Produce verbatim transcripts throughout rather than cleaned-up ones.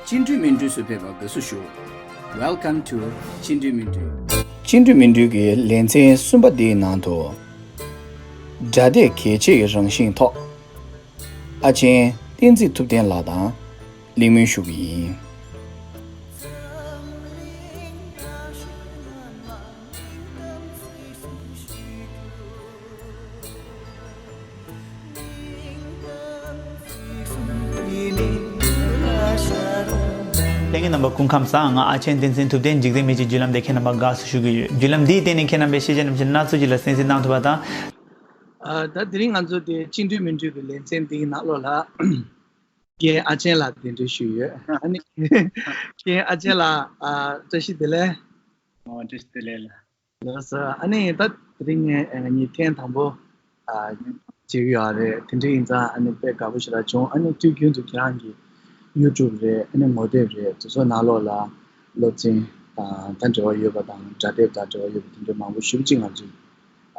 ཅི་འདྲའི་མི་འདྲའི་སུ་ཕེབས་པ་དགའ་བསུ་ཞུ། Welcome to ཅི་འདྲའི་མི་འདྲའི། ཅི་འདྲའི་མི་འདྲའི་གི་ལེ་ཚན་གསུམ་པ་འདིའི་ནང་དུ། སྒྲ་སྡེབ་གལ་ཆེ་གི་རང་བཞིན་ཐོག་ཨ་ཆེན་བསྟན་འཛིན་ཐུབ་བསྟན་ལགས་དང་གླེང་མོལ་ཞུ་གི་ཡིན། ལྷན་རྒྱས་རྣམ་པ་སྐུ་ཁམས་བཟང་། ང་ཨ་ཆེན་བསྟན་འཛིན་ཐུབ་བསྟན་འཇིག་རྟེན་མི་ཚེའི་བརྒྱུད་ལམ་དེ་ཁྱེད་རྣམ་པ་དགའ་བསུ་ཞུ་གི་ཡོད། བརྒྱུད་ལམ་འདིའི་སྟེང་ནས་ཁྱེད་རྣམ་པས་ཤེས་བྱ་རྣམས་ཀྱི་སྣ་ཚོགས་ཅིག་ལ་གསན་གཟིགས་གནང་ཐུབ་པ་དང་། ཨ། ད་དེ་རིང་ང་ཚོ་དེ་ཅི་འདྲའི་མི་འདྲའི་གི་ལེ་ཚན་འདིའི་ནང་ལོགས་ལ་རྒན་ཨ་ཆེན་ལགས་གདན་འདྲེན་ཞུས་ཡོད། ཨ་ནི་རྒན་ཨ་ཆེན་ལགས། ཨ། བཀྲ་ཤིས་བདེ་ལེགས། ཨོ། བཀྲ་ཤིས་བདེ་ལེགས་ལགས། ལགས་སོ། ཨ་ནི་ད་དེ་རིང་ངས་ང་གཉིས་ཐེངས་དང་པོ། ཨ། བྱེད་ཀྱི་ཡོད་རེད། དེ་འདྲ་ཡིན་ཙང་ཨ་ནི་དཔེ་དགའ་པོ་ཞེ་དྲག་བྱུང་། ཨ་ནི་དུས་རྒྱུན་དུ་ཁྱེད་རང་གི་ཡུ་ཊུབ་རེད། ཨ་ནི་ངོ་དེབ་རེད། དེ་ཚོ་ནང་ལོགས་ལ་སློབ་ཚན་དང་ད་འབྲེལ་བ་ཡོད་པ་དང་སྒྲ་དེབ་དང་འབྲེལ་བ་ཡོད་པ་དེ་འདྲ་མང་པོ་ཞེ་པོ་ཅིག་ང་ཚོས་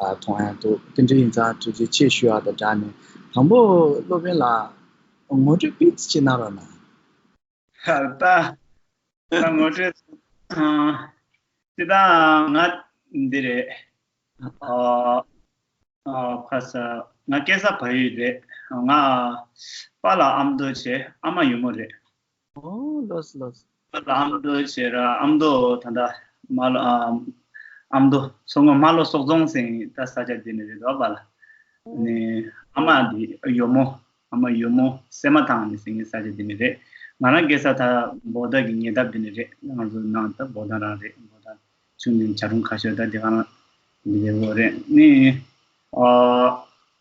ཨ་མཐོང་ཡག་འདུག་དེ་འདྲ་ཡིན་ཙང་ཐུགས་རྗེ་ཆེ་ཞུ་ཡག་དང་སྦྲགས་ནས་དང་པོ་སློབ་དཔོན་ལགས་ངོ་སྤྲོད་ཏོག་ཙམ་ཅིག་གནང་རོགས་གནང་། ད་ད་ངོ་སྤྲོད། ཨ། སྤྱིར་བཏང་ང་འདི་རེད། ཨ། ཨ། ཁ་ས་ང་སྐལ་བཟང་བལ་ཡུལ་རེད། ང་པཱ་ལགས་ཨ་མདོ་བྱས། ཨ་མ་ཡུལ་མོ་རེད། ཨོ། ལགས་སོ་ལགས་སོ། པཱ་ལགས་ཨ་མདོ་བྱས་ར། ཨ་མདོ་ད་ལྟ་མ་ལོ། ཨ། ཨ་མདོ་མཚོ་སྔོན་རྨ་ལྷོ་སོག་རྫོང་ཟེར་ད་ས་ཆ་འདི་ནས་རེད་དོ། པཱ་ལགས་ནི་ཨ་མ་འདི་ཡུལ་མོ། ཨ་མ་ཡུལ་མོ་སེ་མ་ཐང་ནས་ཟེར་མཁན་ས་ཆ་འདི་ནས་རེད། ང་རང་སྐྱེས་ས་ད་བོ་ད་གི་ཉེ་འདབས་འདི་ནས་རེད། ང་ཚོ་ནང་ད་བོ་ད་རང་རེད། བོ་ད་ཆུང་འདི་བྱ་རུང་ཁ་ཤོར་ད་འདི་ག་རང་འདི་རེད། བོ་རེད་ནི། ཨ།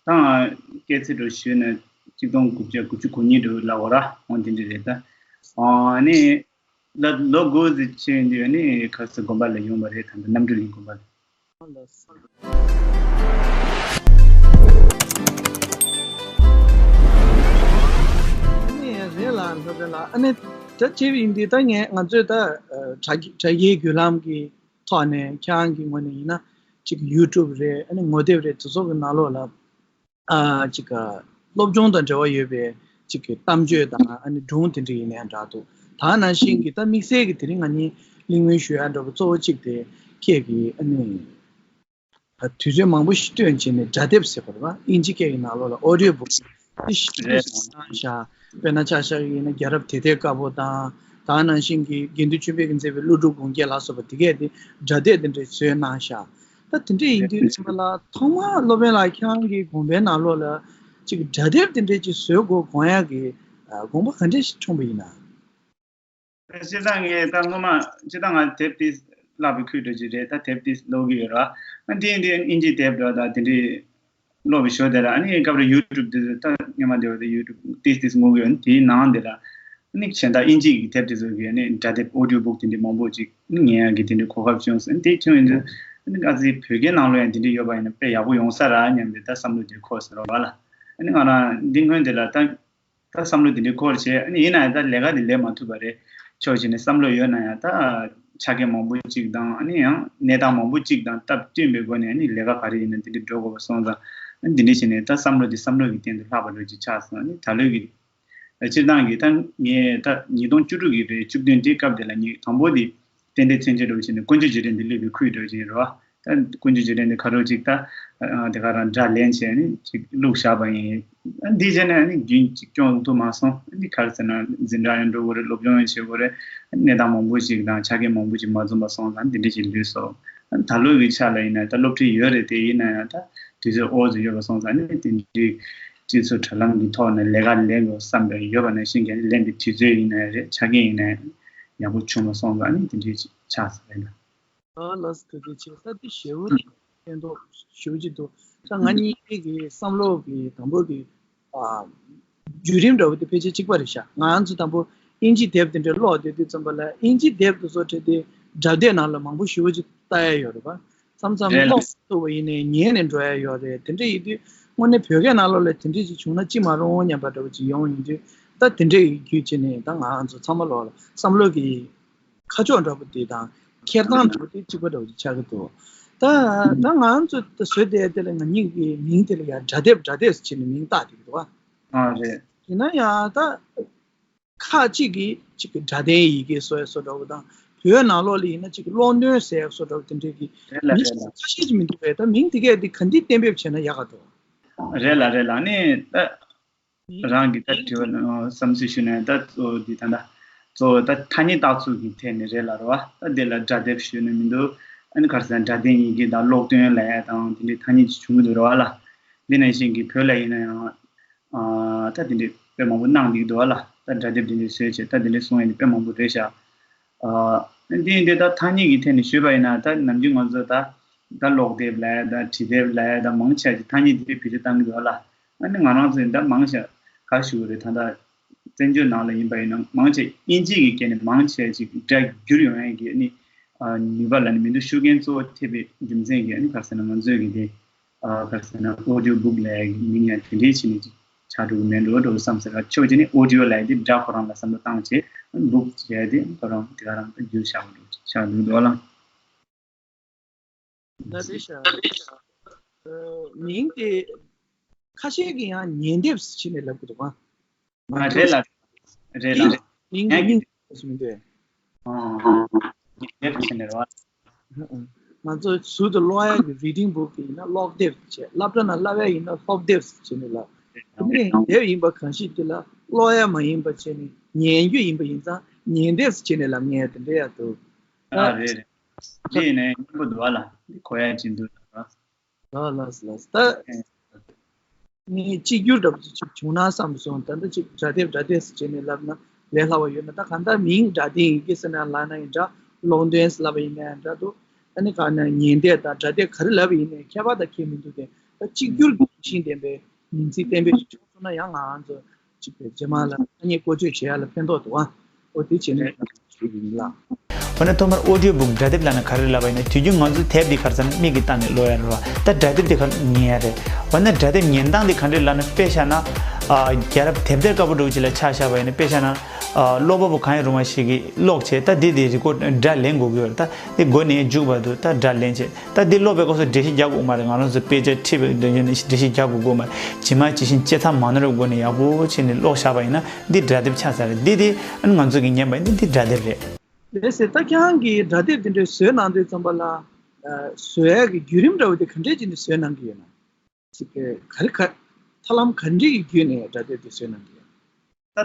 ད་སྐྱེས་ཚེས་འགྲོ་ཞུས་ནས་གཅིག་སྟོང་དགུ་བརྒྱ་དགུ་བཅུ་གོ་གཉིས་འགྲོ་ལ་འོ་ར་འོང་འདི་འདྲ་རེད་ད། ཨ་ནི། ལ་ལོ་དགུ་ཙམ་ཕྱིན་དུས་ནི་ཁ་སང་དགོན་པ་ལ་ཡོང་བ་རེད། ད་ལྟ་རྣམ་གྲོལ་གླིང་དགོན་པ་ལ། ཨ་ནི་རེད་ལ་འགྲོ་རེད་ལ། ཨ་ནི་ད་ཅེ་བི་ཡིན་དུས་ད་ངས་ང་ཚོས་ད་དྲ་དྲ་རྒྱའི་བརྒྱུད་ལམ་གྱི་ཐོག་ནས་ཁྱེད་རང་གི་ངོས་ནས་ཡིན་ན་ཅིག་ཡུ་ཊུབ་རེད། ཨ་ནི་ངོ་དེབ་རེད། དེ་ཚོ་གི་ནང་ལོགས་ལ། ཨ། ཅིག་ག་སློབ་སྦྱོང་དང་འབྲེལ་བ་ཡོད་པའི་ཅིག་གི་གཏམ་བརྗོད་དང་ཨ་ནི་སྒྲུང་དེ་འདྲ་ཡིན་ནའང་འདྲ་འདུག་ད་ནང་བཞིན་གྱི་ད་དམིགས་བསལ་གྱི་དེ་རིང་ང་གཉིས་གླེང་མོལ་ཞུ་ཡ་འདྲ་པོ་གཙོ་བོ་གཅིག་དེ་ཁྱེད་ཀྱིས་ཨ་ནི་ཨ་དུས་ཚོད་མང་པོ་ཞིག་བཏོན་བྱས་ནས་སྒྲ་དེབ་ཟེར་བ་རེད་པ། ཨིན་ཇི་སྐད་ཀྱི་ནང་ལོགས་ལ་ཨོ་ཌིའོ་བུག་དེ་ཞིབ་འཇུག་ཞིག་གནང་ཤག་དཔེར་ན་ཆ་བཞག་ཡིན་ན་རྒྱལ་རབས་དེབ་ཐེར་དཀར་པོ་དང་། ད་ནང་བཞིན་གྱི་དགེ་འདུན་ཆོས་འཕེལ་གྱིས་མཛད་པའི་ཀླུ་སྒྲུབ་དགོངས་རྒྱན་ལ་སོགས་པ་དེ་གས་དེ་སྒྲ་དེབ་དེ་འདྲ་བཟོས་གནང་ཤག་ད་དེ་འདྲ་ཡིན་དུས་ཙམ་པ་ལ་ཐོག་མར་སློབ་དཔོན་ལགས་ཁྱེད་རང་གི་དགོངས་པའི་ནང་ལོགས་ལ་ཅིག་སྒྲ་དེབ་དེ་འདྲ་ཅིག་བཟོ་དགོས་དགོངས་ཡག་གི་ཨ་དགོངས་པ་ག་འདྲ་ཞིག་འཁྲུངས་པ་ཡིན་ན། སྤྱིར་བཏང་ངས་ད་སྔོན་མ་སྤྱིར་བཏང་ང་དེབ་དེ་བཀླགས་པའི་ཁུལ་འདྲ་ཅིག་རེད། ད་དེབ་དེ་ཀློག་གི་ཡོད་ར། ཨ་འདི་འདི་ཨིན་ཇི་དེབ་འདྲ་ད་དེ་འདྲའི་ཀློག་པའི་ཞོར་དེ་ལ་ཨ་ནི་སྐབས་རེ་ཡུ་ཊུབ་དེ་ད་སྔོན་མ་དེ་བ་དེ་ཡུ་ཊུབ་ཏིས་ཏིས་ངོ་གི་ཡོད། དེའི་ནང་དེ་ལ་ཨ་ནི་གཞན་དག་ཨིན་ཇི་གི་དེབ་དེ་ཚོ་གི་ཨ་ནི་སྒྲ་དེབ་ཨོ་ཌིའོ་བུག་དེ་འདྲའི་མང་པོ་ཅིག་ཉན་ཡག་གི་དེ་འདྲའི་གོ་སྐབས་བྱུང་སོང་། དེ་བྱུང་ཡིན་དུས་ཨ་ནི་ཨ་ཙི་བོད་སྐད་ནང་ལོགས་ཡང་དེ་འདྲའི་ཡོད་པ་ཡིན་ན་དཔེ་ཡག་པོ་ཡོང་ས་རེད་སྙམ་པའི་ད་བསམ་བློ་དེ་འཁོར་ཟེར་བ་ལ། ཨ་ནི་ང་རང་འདི་སྔོན་དེ་ལ་ད། ད་བསམ་བློ་དེ་འདྲའི་འཁོར་བྱས། ཨ་ནི་ཡིན་ན་ཡང་ད་ལས་ཀ་དེ་ལས་མ་ཐུབ་པ་རེད། ཕྱོགས་གཅིག་ནས་བསམ་བློ་ཡོད་ན་ཡང་ད་ཆ་རྐྱེན་མང་པོ་གཅིག་དང་ཨ་ནི་ཡང་གནས་སྟངས་མང་པོ་གཅིག་དང་སྟབས་བསྟུན་པའི་སྒོ་ནས་ཨ་ནི་ལས་ཀ་ག་རེ་ཡིན་ན་དེ་འདྲ་འགྲོ་དགོས་པ་སོང་ཙང་། ཨ་ནི་དེ་འདྲ་བྱས་ནས་ད་བསམ་བློ་དེ་བསམ་བློ་གི་སྟེང་དུ་ལྷག་པ་འདྲ་ཅིག་ཆགས་སོང་། ཨ་ནི་ད་ལོའི་གི་སྤྱིར་བཏང་གི་ད་ངས་ད་ཉིས་སྟོང་བཅུ་དྲུག་གི་རེད། བཅུ་བདུན་དེ་སྐབས་དེ་ལ་ངས་དང་པོ་དེ་རྟེན་འབྲེལ་མཚོན་བྱེད་འདྲ་བོ་བྱས་ནས་དཀོན་མཆོག་རྗེས་དྲན་དེ་སླེབས་པའི་ཁུལ་འདྲ་བོ་ཅིག་རེད་བ། ད་དཀོན་མཆོག་རྗེས་དྲན་དེ་ཁ་རོག་ཅིག་ད་ཨ་དེ་ག་རང་སྒྲ་ལེན་བྱས་ནས་ཅིག་བླུགས་བཞག་པ་ཡིན། ཨ་འདི་བྱས་ནས་ཨ་ནི་རྒྱུན་ཅིག་སྐྱོང་ཐུབ་མ་སོང་། ཨ་འདི་ག་རེ་ཟེར་ན་འཛིན་གྲྭ་ཡང་འགྲོ་དགོས་རེད། སློབ་སྦྱོང་ཡང་བྱེད་དགོས་རེད། གནས་སྟངས་མང་པོ་ཞིག་དང་ཆ་རྐྱེན་མང་པོ་ཞིག་མ་འཛོམས་པ་སོང་ཙང་འདི་འདྲ་ཞིག་ལུས་སོང་། ཨ་ད་ལོ་གི་ཆ་ལ་ཡིན་ན་ད་སློབ་ཁྲིད་ཡོད་རེད། དེ་ཡིན་ན་ཡང་ད་དུས་ཚོད་འོ་ཙམ་ཡོད་པ་སོང་ཙང་ཨ་ནི་དེ་འདྲའི་སྤྱི་ཚོགས་དྲ་ལམ་གྱི་ཐོག་ནས་ལས་ཀ་ལས་དགོས་བསམ་པའི་ཡོད་པ་ནང་བཞིན་གྱི་ལེན་པའི་དུས་ཚོད་ཡིན་ན་ཡང་རེད། ཆ་རྐྱེན་ཡིན་ན་ཡང་ཡག་པོ་བྱུང་མ་སོང་ཙང་ཨ་ནི་དེ་འདྲའི་ཆགས་ས་རེད་ལ། ཨ་ལགས་སོ། ཐུགས་རྗེ་ཆེ། ད་དེ་ཞེ་པོ་ཕན་ཐོགས་ཞེ་པོ་ཅིག་འདུག་ད་ང་གཉིས་ཀྱི་བསམ་བློ་གི་དང་པོ་གི་ཨ་བརྒྱུད་རིམ་འདྲ་བོ་དེ་ཕལ་ཆེར་གཅིག་པ་རེད་ཤག་ང་ཚོ་དང་པོ་ཨིན་ཇི་དེབ་དེ་འདྲ་ཀློག་བསྡད་དུས་ཙམ་པ་ལ་ཨིན་ཇི་དེབ་དེ་ཚོ་ཁྲིད་དེ་སྒྲ་སྡེབ་ནང་ལ་མང་པོ་ཞེ་པོ་ཅིག་ལྟ་ཡ་ཡོད་རེད་པ། མཚམས་མཚམས་རེད་ལ། ཀློག་ཐུབ་པ་ཡིན་ནའི་ཉན་ནས་འགྲོ་ཡ་ཡོད་རེད། དེ་འདྲ་ཡིན་དུས་དངོས་གནས་བོད་སྐད་ནང་ལོགས་ལ་དེ་འདྲ་ཞིག་བྱུང་ན་ཅི་མ་རུང་སྙམ་པ་འདྲ་བོ་ཅིག་ཡོང་ཡོང་དུས། ད་དེ་འདྲ་ཡི་བརྒྱུད་བྱས་ནས་ད་ང་ཚོ་ཚང་མ་ལོགས་ལ་བསམ་བློ་གི་ཁ་ཕྱོགས་འདྲ་པོ་དེ་དང་འཁྱེར་སྟངས་འདྲ་པོ་དེ་གཅིག་པ་འདྲ་པོ་ཅིག་ཆགས་ཀྱི་འདུག་ད་ད་ང་ཚོ་ད་བཟོས་བསྡད་དེ་ལ་ང་གཉིས་ཀྱི་མིང་དེ་ལ་ཡང་སྒྲ་དེབ་སྒྲ་དེབ་ཟེར་ནས་མིང་བཏགས་བསྡད་ཀྱི་འདུག་བ། ཨ་རེད། ཡིན་ན་ཡང་ད་ག་ ཁག་ཅིག་གིས་ཅིག་གི་སྒྲ་ལྡན་ཡི་གེ་བཟོ་ཡ་བཟོ་འདྲ་བོ་དང་། བོད་ནང་ལོགས་ལ་ཡིན་ན་ཅིག་གི་ཀློག་འདོན་ཟེར་ཡ་བཟོ་འདྲ་བོ་དེ་འདྲའི་གི་རེད་ལ་མིང་རེད་ལ། ཁ་ཤས་ཅིག་མི་འདུག་པས། ད་མིང་དེ་གས་དེ་ག་འདྲས་གཏན་འབེབས་བྱས་ན་ཡག་ག་འདུག་རེད་ལ་རེད་ལ། ནི་ད་རང་གི་ད་དྲི་བ་ནང་བསམ་ཚུལ་ཞུས་ན། ད་གཙོ་བོ་འདི་ད་ད་གཙོ་བོ་ད་ཐ་སྙད་བཏགས་ཚུལ་གྱི་ཐད་ནས་རེད་ལ་རོ། ད་འདི་ལ་སྒྲ་སྡེབ་ཞུས་ན་མི་འདུག་ཨ་ནི་ག་རེ་ཟེར་ན་སྒྲ་ལྡན་ཡི་གེ་དང་ཀློག་འདོན་ལབ་ཡ་དང་དེ་འདྲའི་ཐ་སྙད་ཅིག་བྱུང་གི་འདུག་རོ་ལ། འདི་ནང་བཞིན་གྱི་བོད་ལ་ཡིན་ན་ཡང་ཨ་ད་དེ་འདྲའི་དཔེ་མང་པོ་གནང་བསྡད་ཀྱི་འདུག་ལ། ད་སྒྲ་སྡེབ་དེ་འདྲའི་བཟོས་བྱས་ད་དེ་འདྲའི་གསུང་ཡ་དེ་དཔེ་མང་པོ་རེད་ཤག་ཨ་འདི་འདི་ད་ཐ་སྙད་ཀྱི་ཐད་ནས་ཞུས་པ་ཡིན་ན། ད་ནམ་རྒྱུན་ང་ཚོ་ད་ད་ཀློག་དེབ་ལབ་ཡ་ད་བྲིས་དེབ་ལབ་ཡ་ད་མང་ཆེ་བ་ཅིག་ཐ་སྙད་དེ་འདྲའི་བེད་སྤྱོད་བཏང་གི་འདུག་ལ། ཨ་ནི་ང་རང་ཚོ་ད་མང་ཤ་ག་ཞུ་གི་རེད། ད་ལྟ་བཙན་བྱོལ་ནང་ལ་ཡིན་པ་ཡིན་ན་མང་ཆེ་དབྱིན་ཇི་གི་སྐད་ནས་མང་ཆེ་ཅིག་སྒྲ་བསྒྱུར་ཡོང་ཡས་ཀྱི་ཨ་ནི་ཨ་ནུས་པ་ལ་ནི་མི་འདུག་ཤུགས་རྐྱེན་གཙོ་བོ་ཐེབས་པའི་རྒྱུ་མཚན་གྱིས་ཨ་ནི་ག་རེ་ཟེར་ན་ང་ཚོས་ཀྱི་དེ་ཨ་ག་རེ་ཟེར་ན་ཨོ་ཌིའོ་བུག་ལབ་ཡས་ཀྱི་མིང་ཡང་དེ་འདྲའི་ཕྱིན་ནས་ཅིག་ཆགས་འགྲོ་གི་མེད་འགྲོ་འགྲོ་བསམ་ཟེར་བ། ཕྱོགས་གཅིག་ནས་ཨོ་ཌིའོ་ལབ་ཡས་དེ་སྒྲ་ཁོ་རང་ལ་བསམ་བློ་བཏང་བྱས་བུག་ཟེར་ཡས་དེ་ཁོ་རང་དེ་ག་རང་བསྒྱུར་བཞག་འགྲོ་ཆགས་འདུག་འདུག་ལ། ལ་རེད་ཤག་ཨ་མིང་དེ་ཁ་ཤས་ཀྱིས་ཡང་ཉན་དེབ་ཟེར་ནས་ལབ་ཀྱི་འདུག་ག་ཨ་རེད་ལ། རེད་ལ། མིང་གི་ཉན་མིང་གི་དེ་ཟེར་མི་འདུག་ཨ་ཉན་དེབ་ཟེར་ནས་རེད་བ། ང་ཚོ་ཟུར་དུ་ཀློག་ཡ་གི་reading book ཡིན་ན་ཀློག་དེབ་བྱས། སློབ་གྲྭ་ནང་བསླབ་ཡ་ཡིན་ན་སློབ་དེབ་ཟེར་ནས་ལབ། དེ་ནས་དེབ་ཡིན་པ་གང་ཞིག་དེ་ལ་ཀློག་ཡ་མ་ཡིན་པ་བྱས་ནས་ཉན་རྒྱུ་ཡིན་པ་ཡིན་ཙང་ཉན་དེབ་ཟེར་ནས་ལབ་མཁན་དེ་འདྲ་ཡ་འདུག་ཨ་རེད་རེད། འདི་ཡིན་ནའི་སྙན་པོ་འདུག་ཨ་ལ། འདི་གོ་ཡ་ཅིག་འདུག་ཨ། ལགས་ལགས་ལགས། ད་ངས་གཅིག་གྱུར་འདྲ་པོ་ཅིག་བྱུང་ན་བསམ་སོང་། ད་ལྟ་ཅིག་སྒྲ་དེབ་སྒྲ་དེབ་ཟེར་བྱས་ནས་ལབ་ན་ལས་སླ་བ་ཡོད་ན། ད་གང་ལྟར་མིང་སྒྲ་ལྡན་ཡི་གེ་ཟེར་ན་ལབ་ན་ཡང་འདྲ། ཀློག་འདོན་ཟེར་ལབ་པ་ཡིན་ན་ཡང་འདྲ་འདུག་ཨ་ནི་གང་ན་ཉན་དེབ་དང་སྒྲ་དེབ་ག་རེ་ལབ་པ་ཡིན་ནའི་ཁྱད་པར་དང་ཁྱད་མི་འདུག་སྟེ། ད་གཅིག་གྱུར་གྱི་ཤིང་ལྡན་པའི་མིང་ཚིག་གཏན་འབེབས་ཤིག་བྱུང་སོང་ན་ཡང་ང་རང་ཚོ་གཅིག་པའི་རྗེས་མ་ལ་ཐ་སྙད་བཀོལ་སྤྱོད་བྱེད་ཡ་ལ་ཕན་ཐོགས་འདུག་ཨ། འོ་དེ་བྱས་ནས་ཞུ་གི་ཡིན་ལགས། འོ་ན་ཐོག་མར་ཨོ་ཌིའོ་བུག་སྒྲ་དེབ་ལབ་ན་ག་རེ་ལབ་པ་ཡིན་ན། དུས་རྒྱུན་ང་ཚོ་དེབ་འདི་ག་རེ་ཟེར་ན་མིག་གིས་བལྟས་ནས་ཀློག་ཡ་རེད་བ། ད་སྒྲ་དེབ་དེ་ག་ཉན་ཡ་རེད། འོ་ན་སྒྲ་དེབ་ཉན་སྟངས་དེ་ག་འདྲས་ལབ་ན། དཔེ་བཞག་ན་ཨ་རྒྱལ་རབས་དེབ་ཐེར་དཀར་པོ་འདྲ་བོ་ཅིག་ལ་ཆ་བཞག་པ་ཡིན་ན། དཔེ་བཞག་ན་ཨ་ཀློག་པ་པོ་གང་ཡིན་རུང་བ་ཞིག་གིས་ཀློག་བྱས། ད་འདི་དེ་རི་ཀོཌ་སྒྲ་ལེན་དགོས་ཀྱི་ཡོད་རེད། ད་དེ་མགོ་ནས་མཇུག་བར་དུ་ད་སྒྲ་ལེན་བྱས། ད་འདི་ཀློག་པའི་སྐབས་སུ་འགྲེལ་བཤད་རྒྱག་དགོས་མ་རེད། ང་རང་ཚོ་དཔེ་ཆ་ཁྲིད་པའི་དོན་ཡོད་ན་འགྲེལ་བཤད་རྒྱག་དགོས་དགོས་མ་རེད། ཇི་མ་ཇི་བཞིན་ལྕེ་ཚ་མ་ནོར་བའི་སྒོ་ནས་ཡག་པོ་བྱས་ནས་ཀློག་བཞག་པ་ཡིན་ན་འདི་སྒྲ་དེབ་ཆགས་ཚར་རེད། འདི་དེ་ཨ་ནི་ང་ཚོ་གིས་ཉན་པ་ཡིན་ན་འདི་སྒྲ་དེབ་རེད། ལགས་སེ། ད་ཁྱེད་རང་གིས་སྒྲ་དེབ་དེ་འདྲའི་བཟོས་གནང་དུས་ཙམ་པ་ལ་ཨ་བཟོ་ཡག་གི་བརྒྱུད་རིམ་འདྲ་བོ་དེ་ག་འདྲས་བྱས་ནས་བཟོས་གནང་གི་ཡོད་ན། ཅིག་ག་རེ་ག་ཐབས་ལམ་ག་འདྲས་ཀྱི་བརྒྱུད་ནས་སྒྲ་དེབ་དེ་བཟོས་གནང་གི་ཡོད། ད་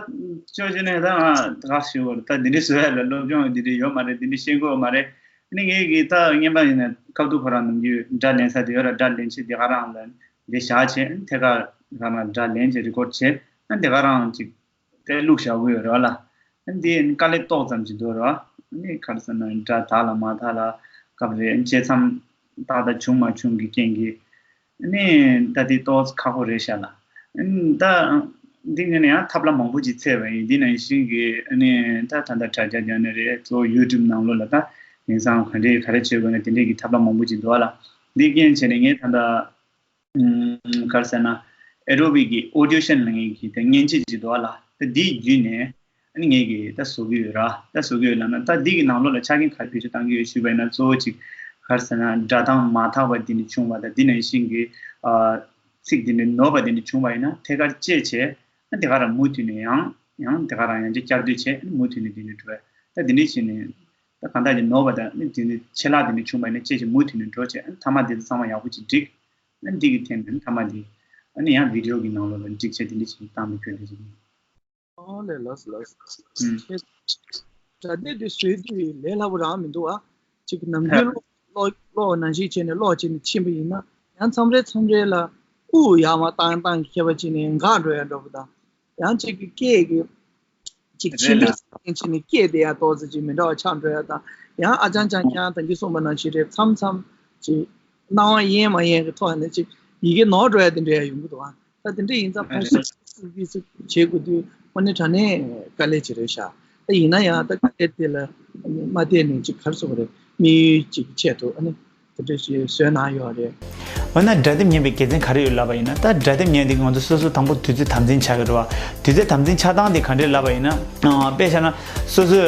ཅོ་ཅོ་ནས་ད་ང་ད་ག་ཞུ་བར་ད་འདི་འདྲའི་བཟོ་ཡ་ལ་སློབ་སྦྱོང་འདི་འདྲའི་ཡོད་མ་རེད། འདི་འདྲའི་ཤེས་དགོས་མ་རེད། ཨ་ནི་ངས་ཀྱི་ད་རྔན་པ་ཡིན་ན་སྐབས་དུ་ཁོ་རང་ནམ་རྒྱུན་སྒྲ་ལེན་ས་དེ་ཡོད་ར། སྒྲ་ལེན་ཆེད་དེ་ག་རང་ལ་འདི་བཞག་བྱས། ཨ་ནི་ཐད་ཀར་ག་རང་སྒྲ་ལེན་བྱས་རི་ཀོཌ་བྱས། ཨ་ནི་དེ་ག་རང་ཅིག་དེ་བླུགས་བཞག་གི་ཡོད་རེད་བ་ལ། ཨ་ནི་དེ་དཀའ་ལས་ཏོག་ཙམ་ཅིག་འདུག་རེད་བ། ཨ་ནི་ག་རེ་ཟེར་ན་སྒྲ་དག་ལ་མ་དག་ལ་སྐབས་རེ་ཨ་ནི་བཅད་མཚམས་ཏག་ཏག་བྱུང་མ་བྱུང་གི་རྐྱེན་གྱིས། ཨ་ནི་ད་དེ་ཏོག་ཙམ་ཁག་པོ་རེད་ཤག་ལ། ཨ་ནི་ད་འདི་ངས་ནི་ཡང་ཐབས་ལམ་མང་པོ་ཅིག་བཙལ་བ་ཡིན། འདི་ནང་བཞིན་གྱི་ཨ་ནི་ད་ད་ལྟ་དྲ་རྒྱ་རྒྱག་ནི་རེད། གཙོ་བོ་ཡུ་ཊུབ་ནང་ལོགས་ལ་ད་དེང་སང་ག་འདྲས་ག་རེ་བྱེད་དགོས་ན་དེ་འདྲས་ཀྱི་ཐབས་ལམ་མང་པོ་ཅིག་འདུག་ཨ་ལ། འདི་རྐྱེན་བྱས་ནས་ངས་ད་ལྟ་ཨམ། ག་རེ་ཟེར་ན། ཨེ་ཌོ་བི་གི་ཨོ་ཌི་ཤན་ལབ་མཁན་གྱི་དེ་མཉེན་ཆས་ཅིག་འདུག་ཨ་ལ། ད་འདི་བརྒྱུད་ནས་ཨ་ནི་ངས་ཀྱི་ད་བཟོ་གི་ཡོད་ར། ད་བཟོ་གི་ཡོད་ལབ་ན། ད་འདི་གི་ནང་ལོགས་ལ་ཆ་རྐྱེན་ག་རེ་བེད་སྤྱོད་བཏང་གི་ཡོད་ཞུས་པ་ཡིན་ན། གཙོ་བོ་གཅིག་ག་རེ་ཟེར་ན། སྒྲ་གདངས་མ་དག་པ་འདི་ནས་བྱུང་བ་དང་། འདི་ནང་བཞིན་གྱི་ཨ་ཚིག་འདི་ནས་ནོར་བ་འདི་ནས་བྱུང་བ་ཡིན་ན་ཐད་ཀར་བཅད་བྱས། ཨ་དེ་ག་རང་མུ་མཐུད་ནས་ཡང་ཡང་དེ་ག་རང་ཡང་བསྐྱར་བསྐྱར་ཟློས་བྱས། ཨ་མུ་མཐུད་ནས་འདི་ནས་འགྲོ་བས། ད་འདི་འདྲས་བྱས་ནས་ད་གང་ལྟར་གྱི་ནོར་བ་དང་ཨ་ནི་འདི་ནས་ཆད་ལྷག་འདི་ནས་བྱུང་བ་ཡིན་ན་བཅད་བྱས་མུ་མཐུད་ནས་འགྲོ་བྱས། ཨ་ནི་མཐའ་མ་འདི་ཚོ་ཚང་མ་ཡག་པོ་ཅིག་འགྲིག་ཨ་འདི་གི་ཐད་ནས་མཐའ་མ་འདི་ཨ་ནི་ཡང་བི་ཌི་ཡོ་གི་ནང་ལོགས་ལ་འགྲིག་བྱས་དེ་འདྲ་ཞིག་བཏང་མི་ཁྱོད་འདི་ཞིག་ཨོ་ལེ་ལགས་སོ་ལགས་སོ། ཨུམ། སྒྲ་སྡེབ་དེ་བཟོས་དུས་ལས་སླ་པོ་རང་མི་འདུག་ཨ། ཅིག་ནམ་རྒྱུན་ཀློག་ཀློག་ཀློག་ནང་བཞིན་བྱས་ནས་ཀློག་བྱས་ནས་ཕྱིན་པ་ཡིན་ན་ཡང་མཚམས་རེ་མཚམས་རེ་ལ་དབུགས་ཡར་མར་བཏང་བཏང་གི་ཁྱད་པར་ཅིག་ནས་འགག་འགྲོ་ཡ་འདྲ་པོ་དང་། ཡང་ཅིག་གི་སྐད་ཀྱི་ཅིག་ཕྱི་རེད་ལ། མིག་ཅིག་ནི་སྐད་དེ་ཡང་ཏོག་ཙམ་ཅིག་མི་འདྲ་བ་ཆགས་འགྲོ་ཡ་དང་། ཡང་ཨ་ཅང་ཅང་ཁྱེད་རང་ད་གིན་གསུངས་པ་ནང་བཞིན་རེད། མཚམས་མཚམས་ཅིག་སྣང་བ་གཡེང་མ་གཡེང་གི་ཐོག་ནས་ཅིག་ཡི་གེ་ནོར་འགྲོ་ཡ་དེ་འདྲ་ཡང་ཡོང་གི་འདུག་ཨ། ད་དེ་འདྲ་ཡིན་ཙང་ཕར་རེད་ཕྱིན་ཚུར་ཕྱིན་ཚུར་བྱེད་དགོས་དུས་དངོས་གནས་དྲང་གནས་དཀའ་ལས་ཅིག་རེད་ཤག་ད་ཡིན་ན་ཡང་ད་དཀའ་ལས་དེ་ལ་མ་བལྟས་ནས་ཅིག་ག་རེ་ཟེར་དགོས་རེད། དམིགས་ཡུལ་ཅིག་གི་ཆེད་དུ་ཨ་ནི་དེ་འདྲ་ཞིག་བཟོས་གནང་ཡོད་རེད། འོ་ན་སྒྲ་དེབ་ཉན་པའི་དགེ་མཚན་ག་རེ་ཡོད་ལབ་པ་ཡིན་ན། ད་སྒྲ་དེབ་ཉན་དེ་ང་ཚོ་སོ་སོ་དང་པོ་དུས་ཚོད་དམ་འཛིན་ཆགས་ཀྱི་རེད་བ། དུས་ཚོད་དམ་འཛིན་ཆགས་སྟངས་དེ་ག་འདྲས་ལབ་པ་ཡིན་ན། ཨ། དཔེ་བཞག་ན་སོ་སོས་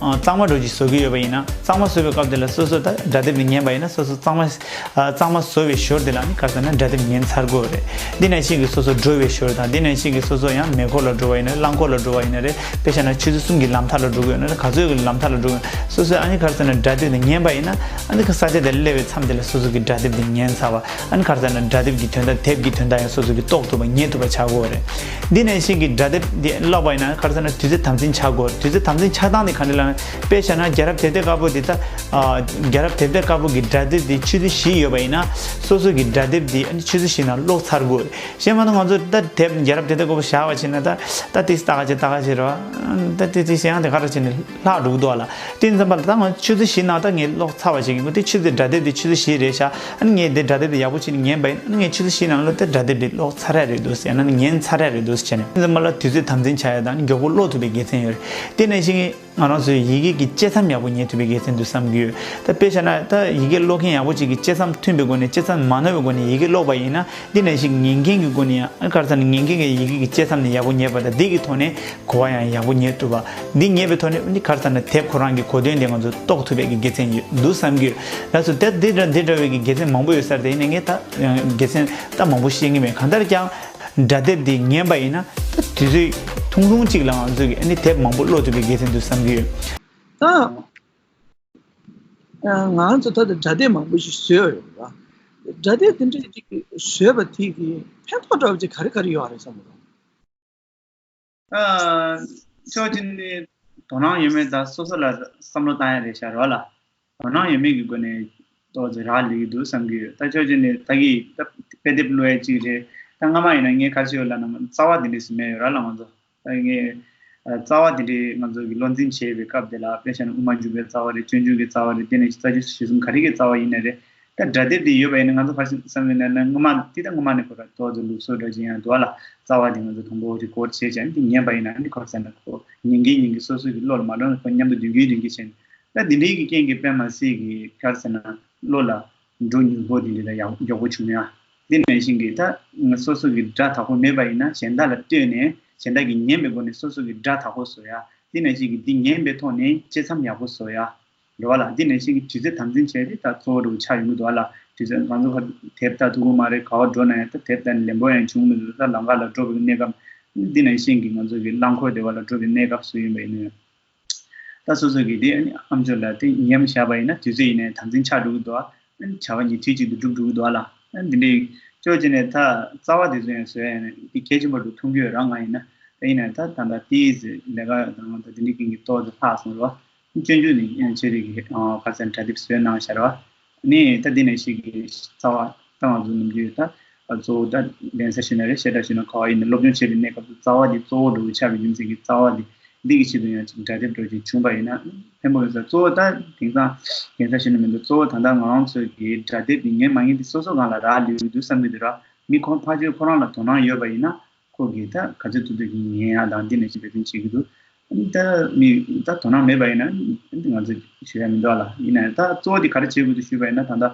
ཨ་གཙང་མ་འདྲ་ཅིག་བཟོ་གི་ཡོད་པ་ཡིན་ན། གཙང་མ་བཟོ་བའི་སྐབས་དེ་ལ་སོ་སོ་ད་སྒྲ་དེབ་དེ་ཉན་པ་ཡིན་ན། སོ་སོ་གཙང་མ་ཨ་གཙང་མ་བཟོ་བའི་ཞོར་དེ་ལ་ནི་ག་རེ་ཟེར་ན་སྒྲ་དེབ་ཉན་ཚར་དགོས་རེད། འདི་ནང་བཞིན་གྱི་སོ་སོ་འགྲོ་བའི་ཞོར་དང་། འདི་ནང་བཞིན་གྱི་སོ་སོ་ཡང་མེ་འཁོར་ལ་འགྲོ་བ་ཡིན་ན་རེད། རླངས་འཁོར་ལ་འགྲོ་བ་ཡིན་ན་རེད། དཔེ་བཞག་ན་ཆུ་ཚོད་གསུམ་གྱི་ལམ་ཐག་ལ་འགྲོ་གི་ཡོད་ན་རེད། ག་ཚོད་ཀྱི་ལམ་ཐག་ལ་འགྲོ་གི་ཡོད་ན། སོ་སོས་ཨ་ནི་ག་རེ་ཟེར་ན་སྒྲ་དེབ་དེ་ཉན་པ་ཡིན་ན། ཨ་ནི་ས་ཆ་དེར་སླེབས་པའི་མཚམས་དེ་ལ་སོ་སོ་གི་སྒྲ་དེབ་དེ་ཉན་ཚར་བ། ཨ་ནི་ག་རེ་ཟེར་ན་སྒྲ་དེབ་ཀྱི་དོན་དག་དེབ་ཀྱི་དོན་དག་ཡང་སོ་སོ་གིས་རྟོགས་ཐུབ་པ་ཉན་ཐུབ་པ་ཆགས་དགོས་རེད། འདི་ནང་བཞིན་གྱི་སྒྲ་དེབ་དེ་ཀློག་པ་ཡིན་ན་ག་རེ་ཟེར་ན་དུས་ཚོད་དམ་འཛིན་ཆགས་དགོས། དུས་ཚོད་དམ་འཛིན་ཆགས་སྟངས་དེ་ག་འདྲ་ལབ་ན། དཔེ་བཞག་ན་རྒྱལ་རབས་དེབ་ཐེར་དཀར་པོ་དེ་ད། ཨ། རྒྱལ་རབས་དེབ་ཐེར་དཀར་པོ་གི་སྒྲ་དེབ་དེ་ཆུ་ཚོད་བཞི་ཡོད་པ་ཡིན་ན། སོ་སོ་གི་སྒྲ་དེབ་དེ་ཨ་ནི་ཆུ་ཚོད་བཞི་ནང་ཀློག་ཚར་དགོས། གཞན་མ་གཏོགས་ང་ཚོ་ད་དེབ་རྒྱལ་རབས་དེབ་ཐེར་དཀར་པོ་བཞག་པ་བྱས་ན། ད་ད་དེ་ལྟ་ག་བྱེད་ལྟ་ག་བྱེད་རོ། ད་དེ་དེ་གཞན་ཡང་དེ་ག་རེ་བྱས་ནས་ལྷག་འགྲོ་གི་འདུག་ལ། དེ་ཙམ་པ་ལ་ད་ང་ཆུ་ཚོད་བཞི་ནང་ད་ངས་ཀློག་ཚར་བ་ཞིག་ཡིན་གོ། དེ་ཆུ་ཚོད་སྒྲ་དེབ་དེ་ཆུ་ཚོད་བཞི་རེད་ཤག་ཨ་ནི་ངས་དེ་སྒྲ་དེབ་དེ་ཡག་པོ་བྱས་ནས་ཉན་པ་ཡིན་ན། ཨ་ནི་ངས་ཆུ་ཚོད་བཞི་ནང་ལ་དེ་སྒྲ་དེབ་དེ་ཀློག་ཚར་ཡ་རེད་འདུག་ཟེར། ཡང་ན་ཉན་ཚར་ཡ་རེད་འདུག་ཟེར་བྱས་ནས། དེ་ཙམ་པ་ལ་དུས་ཚོད་དམ་འཛིན་ཆགས་ཡ་དང་མགྱོགས་པོ་ཀློག་ཐུབ་པའི་དགེ་མཚན་ཡོད་རེད། དེ་ནང་བཞིན་ང་རང་ཚོའི་ཡི་གེ་གི་གཅེས་མཚམས་ཡག་པོ་ཉན་ཐུབ་པའི་དགེ་མཚན་འདུག་བསམ་གྱི་ཡོད། ད་དཔེ་བཞག་ན་ད་ཡི་གེ་ཀློག་མཁན་ཡག་པོ་ཅིག་གིས་གཅེས་མཚམས་མཐུན་པའི་སྒོ་ནས། གཅེས་མཚམས་མ་ནོར་བའི་སྒོ་ནས་ཡི་གེ་ཀློག་པ་ཡིན་ན། འདི་ནང་བཞིན་ཉན་མཁན་གྱི་སྒོ་ནས་ཡང་ག་རེ་ཟེར་ན་ཉན་མཁན་གྱི་ཡི་གེ་གི་གཅེས་མཚམས་དེ་ཡག་པོ་ཉན་པ་དང་། འདི་གི་ཐོག་ནས་གོ་བ་ཡང་ཡག་པོ་ཉན་ཐུབ་པ། འདི་ཉན་པའི་ཐོག་ནས་འདི་ག་རེ་ཟེར་ན་དེབ་ཁོ་རང་གི་གོ་དོན་དེ་ང་ཚོ་རྟོགས་ཐུབ་པའི་གི་དགེ་མཚན་ཡོད་འདུག་བསམ་གྱི་ཡོད། ལགས་སོ། ད་འདི་འདྲ་འདི་འདྲ་བའི་གི་དགེ་མཚན་མང་པོ་ཡོད་ས་རེད། དེ་ཡིན་ནའི་ངས་ད་དགེ་མཚན་ད་མང་པོ་བཤད་ཀྱི་མེད། གང་ལྟར་ཀྱང་སྒྲ་དེབ་འདི་ཉན་པ་ཡིན་ན། ད་དུས་ཚོད་ཐུང་ཐུང་གཅིག་ལ་ང་ཚོས་ཀྱི་ཨ་ནི་དེབ་མང་པོ་ཀློག་ཐུབ་པའི་དགེ་མཚན་འདུག་བསམ་གྱི་ཡོད། ད་ང་ཚོ་ད་ལྟ་སྒྲ་དེབ་མང་པོ་ཞིག་བཟོས་ཡོད་རེད་པ། སྒྲ་དེབ་དེ་འདྲ་ཅིག་བཟོས་པ་དེ་གི་ཕན་ཐོགས་འདྲ་བ་ཅིག་ག་རེ་ག་རེ་ཡོད་རེད་བསམ་གྱི་འདུག་ཨ། ཕྱོགས་གཅིག་ནས་དོ་སྣང་ཡོད་མེད་དང་སོ་སོ་ལ་བསམ་བློ་བཏང་ཡ་རེད་ཤག་རེད་བ་ལ། དོ་སྣང་ཡོད་མེད་ཀྱི་སྒོ་ནས་ཏོག་ཙམ་རག་ལས་ཀྱི་འདུག་བསམ་གྱི་ཡོད། ད་ཕྱོགས་གཅིག་ནས་ད་གི་ད་དཔེ་དེབ་ཀློག་ཡ་གཅིག་རེད། ད་སྔ་མ་ཡིན་ན་ངས་ག་རེ་བྱས་ཡོད་ལབ་ན། རྩ་བ་དེ་འདྲས་སུ་མེད་ཡོད་ར་ལ། ང་ཚོ་ད་ངས་ཨ་རྩ་བ་དེ་འདྲས་ང་ཚོ་གི་བློ་འཛིན་བྱས་པའི་སྐབས་དེ་ལ། དཔེ་བཞག་ན་དབུ་མ་འཇུག་པའི་རྩ་བ་རེད། སྤྱོད་འཇུག་གི་རྩ་བ་རེད། དེ་ནས་རྩ་རྒྱུད་ཞེ་གསུམ་ག་རེ་གི་རྩ་བ་ཡིན་ན་རེད། ད་སྒྲ་དེབ་དེ་ཡོད་པ་ཡིན་ན་ང་ཚོ་ག་རེ་བསམ་ཡོད་ན། ན་སྔ་མ་དེ་ད་སྔ་མ་ནས་ཁོ་ར་ཏོག་ཙམ་ལུགས་སྲོལ་འདྲ་ཅིག་ཡང་འདུག་བ་ལ། རྩ་བ་དེ་ང་ཚོ་དང་པོ་རི་ཀོཌ་བྱས་བྱས་ནས་དེ་ཉན་པ་ཡིན་ན། ཨ་ནི་ག་རེ་ཟེར་ན་ཁོ་ཉན་གིན་ཉན་གིན་སོ་སོ་གི་བློ་ལ་མ་འགྲོ་ན་ཁོ་མཉམ་དུ་འདོན་གིན་འདོན་གིན་བྱས་ནས། ད་འདི་འདྲའི་གི་རྐྱེན་གྱིས་དཔེ་མ་སྲིད་གི་ག་རེ་ཟེར་ན་བློ་ལ་འགྲོ་མྱུར་པོ་དེ་འདྲ་ལ་ཡག་མགྱོགས་པོ་བྱུང་ཡ། དེ་ནང་བཞིན་གི་ད་སོ་སོ་གི་སྒྲ་དག་པོ་མེད་པ་ཡིན་ན་གཞན་དག་ལ་སྤྲོད་ནས་གཞན་དག་གིས་ཉན་པའི་སྒོ་ནས་སོ་སོ་གི་སྒྲ་དག་པོ་བཟོ་ཡ། དེ་ནང་བཞིན་གི་འདི་ཉན་པའི་ཐོག་ནས་གཅེས་མཚམས་ཡག་པོ་བཟོ་ཡ། རེད་བ་ལ། འདི་ནང་བཞིན་གྱི་དུས་ཚོད་དམ་འཛིན་བྱས་ཏེ་ད་གཙོ་བོ་འདྲ་བོ་ཆགས་ཡོང་གི་འདུག་བ་ལ། དུས་ཚོད་ང་ཚོ་ཕར་དེབ་ལྟ་ཐུབ་ཀྱི་མ་རེད། ག་པར་འགྲོ་ན་ཡང་ད་དེབ་ལྟ་ནས་ལེན་པོ་ཡང་བྱུང་མི་འདུག་ད་ལམ་ཁ་ལ་འགྲོ་བའི་གནས་སྐབས། འདི་ནང་བཞིན་གྱི་ང་ཚོ་གི་རླངས་འཁོར་དེ་བ་ལ་འགྲོ་བའི་གནས་སྐབས་སུ་ཡིན་པ་ཡིན་ན། ད་སོ་སོ་གི་དེ་ཨ་ནི་ཨམ་ཅོག་ལ་དེ་ཉན་བཞག་པ་ཡིན་ན་དུས་ཚོད་ཡིན་ནའི་དམ་འཛིན་ཆགས་འགྲོ་གི་འདུག་ཨ་ནི་བྱ་བ་ཉིན་མཐུད་གཅིག་ཏུ་འགྲུབ་འགྲོ་གི་འདུག་ཨ་ལ། ཨ་ནི་འདི་འདྲའི་ཕྱོགས་གཅིག་ནས་ད་རྩ་བ་དེ་ཚོ་ཡང་བཟོ་ཡ་ཡིན་ན་དེ་གལ་ཆེན་པོ་འདྲ་མཐོང་གི་ཡོད་རང་ང་ཡིན་ན། ད་ཡིན་ནའི་ད་ད་ལྟ་དེའི་ལས་ཀ་དང་ད་དེ་འདྲའི་རྐྱེན་གྱིས་ཏོག་ཙམ་ལྷག་སོང་རེད་བ། སྤྱོད་འཇུག་ནི་ཡང་ཆེ་རིགས་ཀྱི་ཁ་སང་གྲ་སྒྲིག་བཟོས་གནང་བཞག་རེད་བ། ནས་ད་འདི་ནས་ཤིག་གི་རྩ་བ་ད་ང་ཚོ་ནམ་རྒྱུན་ད་གཙོ་བོ་ད་གདན་ས་ཞིག་ན་རེད། བཤད་གྲྭ་ཞིག་ན་ག་བ་ཡིན་ན་སློབ་སྦྱོང་བྱེད་པའི་གནས་སྐབས་སུ་རྩ་བ་འདི་གཙོ་བོ་འདྲ་བོ་ཆགས་པའི་རྒྱུ་མཚན་གྱིས་རྩ་བ་འདི་འདི་གི་ཆེད་དུ་ཡང་ཅིག་སྒྲ་དེབ་འདྲ་བོ་ཅིག་བྱུང་པ་ཡིན་ན་ཕན་པོ་ཡོད་ས། གཙོ་བོ་ད་དེང་སང་གདན་ས་ཞིག་ན་མི་འདུག་གཙོ་བོ་ད་ལྟ་ང་རང་ཚོ་གི་སྒྲ་དེབ་འདི་ཉན་མ་ཉན་འདི་སོ་སོ་སྒང་ལ་རག་ལས་ཡོད་འདུག་བསམ་གྱི་འདུག་ར། མི་ཁོང་ཕལ་ཆེར་ཁོ་རང་ལ་དོ་སྣང་ཡོད་པ་ཡིན་ན། ཁོ་གིས་ད་ག་ཚོད་ཐུབ་ཐུབ་ཀྱིས་ཉན་ཡག་དང་འདི་ནས་ཅིག་འབད་བརྩོན་བྱེད་ཀྱི་འདུག་ཨ་ནི་ད་མི་ད་དོ་སྣང་མེད་པ་ཡིན་ན་ཨ་ནི་ང་ཚོས་ཞུ་ཡ་མི་འདུག་ཨ་ལ། ཡིན་ན་ཡང་ད་གཙོ་བོ་དེ་ག་རེ་བྱེད་དགོས་འདུག་ཞུས་པ་ཡིན་ན། ད་ལྟ་